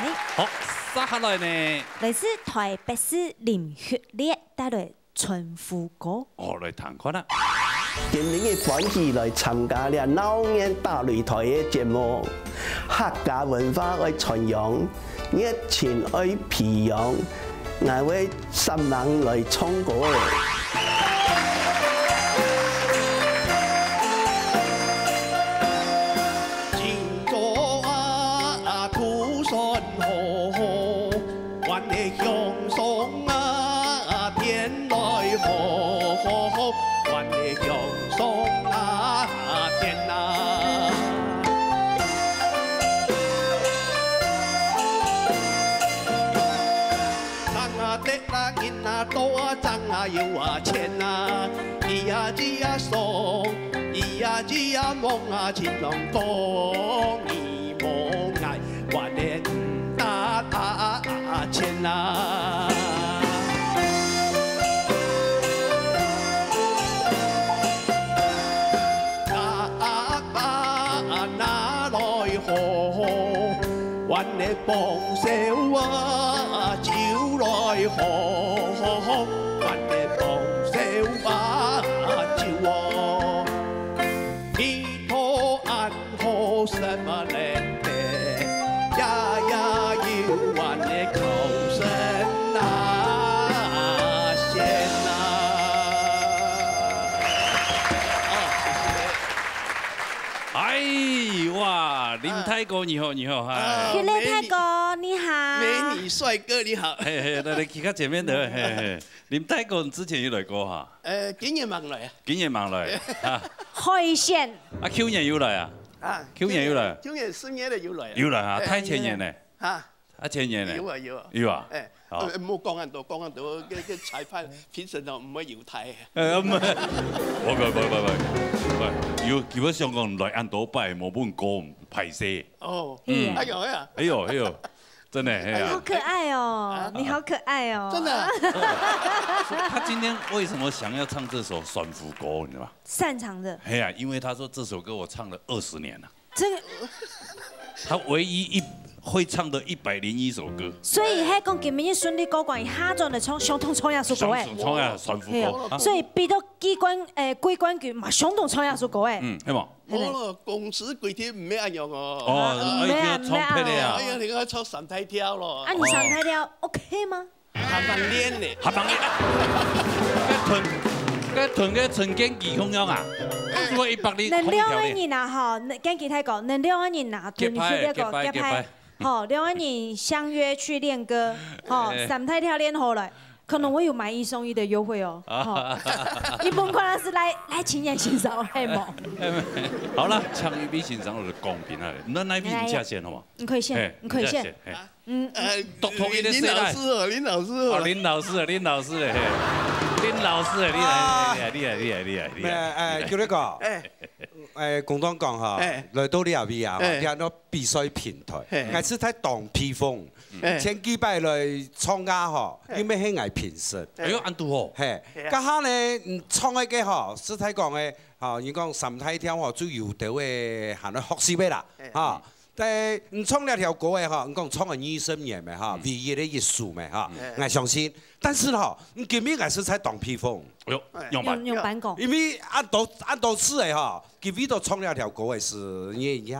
哎。好，接下來呢？來自台北市林旭烈帶來 春富歌。哦，來聽看啊。今晡日歡喜來參加這鬧熱大擂台个節目，客家文化愛傳揚，熱情愛培養，𠊎會煞猛來唱歌个。 哎，哇，林大哥，你好，你好，嗨。啊，徐雷大哥，你好。美女帥哥，你好。嘿，嘿，來，來，企較前面个，嘿，嘿。林大哥，你之前有來過哈？呃，今年吂來啊。今年吂來，啊。海鮮。啊，舊年有來啊？啊，舊年有來。舊年，舊年十月个有來啊。有來啊，哎，大前年呢？啊。 啊，前年呢？有啊，有啊。有啊？哎，好。呃，莫講恁多，講恁多，該，該裁判、評審哦，毋會有態。呃，毋，我，我，有，基本上講來恁多擺，無問過，歹勢。哦，嗯。哎喲，哎呀。哎喲，哎喲。真的，嘿啊。好可爱哦，你好可爱哦。真的啊？他今天为什么想要唱这首《山芋歌》，你知道吗？擅长的。嘿啊，因为他说这首歌我唱了二十年了。这个，他唯一一，会唱的一百零一首歌。所以，嘿，讲今晡日順利过关，伊下转来唱，相当唱这首歌诶。相当唱啊，《山芋歌》。嘿哦，啊。所以比到季冠，诶，季冠军嘛，相当唱这首歌诶。嗯，系无？ 無咯，公司規定毋係恁樣哦。哦，啊，哎，毋係啊，愛唱別个啊。哎呀，你愛唱三大調咯。啊，你三大調OK嗎？還蠻練呢。還蠻練。該同，該同該陳建騏共樣啊。哎。做一百里，恁兩个人啊，吼，恁建騏大哥，恁兩个人啊，結拜，同你去那個，結拜，結拜。結拜。吼，兩个人相約去練歌，吼，哎。三大調練好了。 可能會有買一送一的優惠哦。啊。吼。一般可能係來，來青年欣賞，係無？好啦，請一位欣賞，𠊎就公平啊，你哪位你請先好無？你可以先，嘿，你可以先。你請先，嘿。嗯。呃，獨獨一个世代。林老師哦，林老師哦。哦，林老師啊，林老師啊，嘿。林老師啊，厲害，啊。厲害，厲害，厲害，厲害，厲害，厲害。哎，哎，叫你講，哎。哎，公道講哈，哎。來到這位啊，哎。聽到比賽平台，哎。𠊎實在當佩服。 哎。前幾擺來參加吼，哎。因為係𠊎評審。哎喲，恁堵好。嘿，係啊。該下呢，嗯，唱該个吼，實在講个，吼，人講三大調吼，最有兜个，還愛學習个啦，哎。吼。但，嗯，唱這條歌个吼，你講唱个二十年个吼，嗯。唯一个一首个吼，哎。𠊎相信。但是吼，嗯，今日𠊎實在當佩服。哎喲，哎。樣般。樣，樣般講。因為恁多，恁多次个吼， 佢為著唱這條歌个時，你也，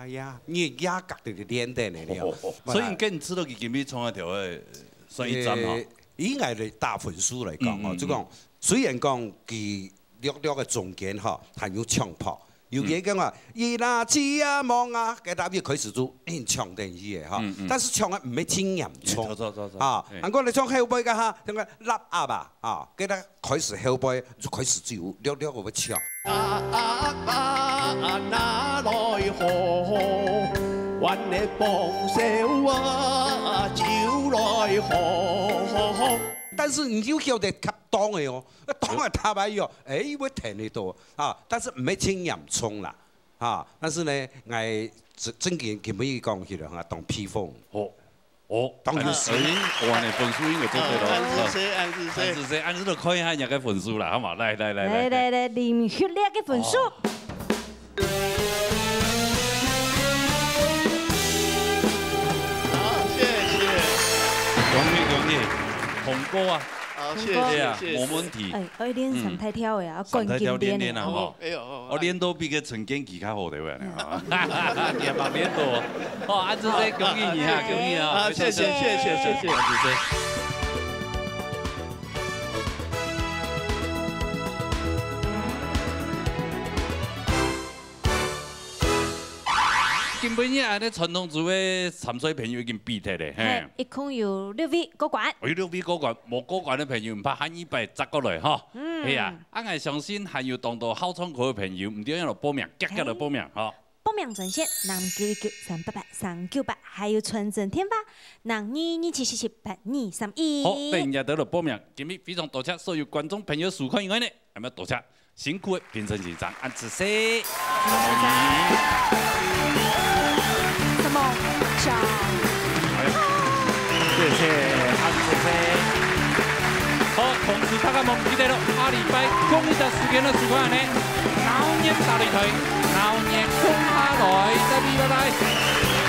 也，你也家己練等个了。哦，哦，哦。所以你跟你知道佢今日唱這條个，算一站吼。呃，以𠊎來打分數來講吼，嗯，嗯，就講，嗯。雖然講佢略略个中間吼，還有唱破，有个講啊，嗯。伊拉吉啊望啊，該搭一開始就硬唱等去个吼，嗯，嗯。但是唱个毋係真嚴重。著，著，著，著。啊，嘿。還過來唱後背个哈，像个Lap Up啊，啊，該搭 開始後背就開始就有略略个會唱。啊啊啊啊，拿來好好，阮个幫手啊，就來好好。但是你又曉得恰當个哦，當个他白哦，哎，會聽得到啊，但是毋係真嚴重啦，啊，但是呢，𠊎正，正經今晡日講起來哈，當佩服。好。 哦，當然係。哎，哎，我个分數應該做對了。啊，恁仔細，恁仔細。恁仔細，恁仔細，就看一下人家分數啦，好嘛？來，來，來，來，來，來。來，來，林學烈个分數。哦。好，謝謝。恭喜，恭喜，通過啊。好，謝謝，通過。對啊，謝謝。無問題。哎，愛練三大調个啊，嗯。冠軍練个啊。三大調練練啊，吼。哎喲，哦，哦，哦。練到比个陳建騏較好，對不對？ 你也蠻面多。哦，恁仔細，恭喜你啊，恭喜啊！啊，謝謝，謝謝，謝謝。恁仔細。今晡日恁仔傳統組个參賽朋友已經比忒了，嘿。嘿，一共有六位過關。哦，有六位過關，無過關个朋友，毋怕，下二擺再過來，吼。嗯。係啊，啊，𠊎相信還有當多好唱歌个朋友，毋知愛哪報名，遽遽來報名，吼。 報名專線：零九一九三八八三九八，還有傳真電話：零二二七四七八二三一。好，等一下得了報名。今日非常多謝所有觀眾朋友收看以外呢，還要多謝辛苦个評審先生，恁仔細。什麼？小。哎喲，謝謝，恁仔細。好，同時大家莫記得了，下禮拜共一隻時間來收看呢。 鬧熱大擂台，鬧熱共下來，再見，拜拜。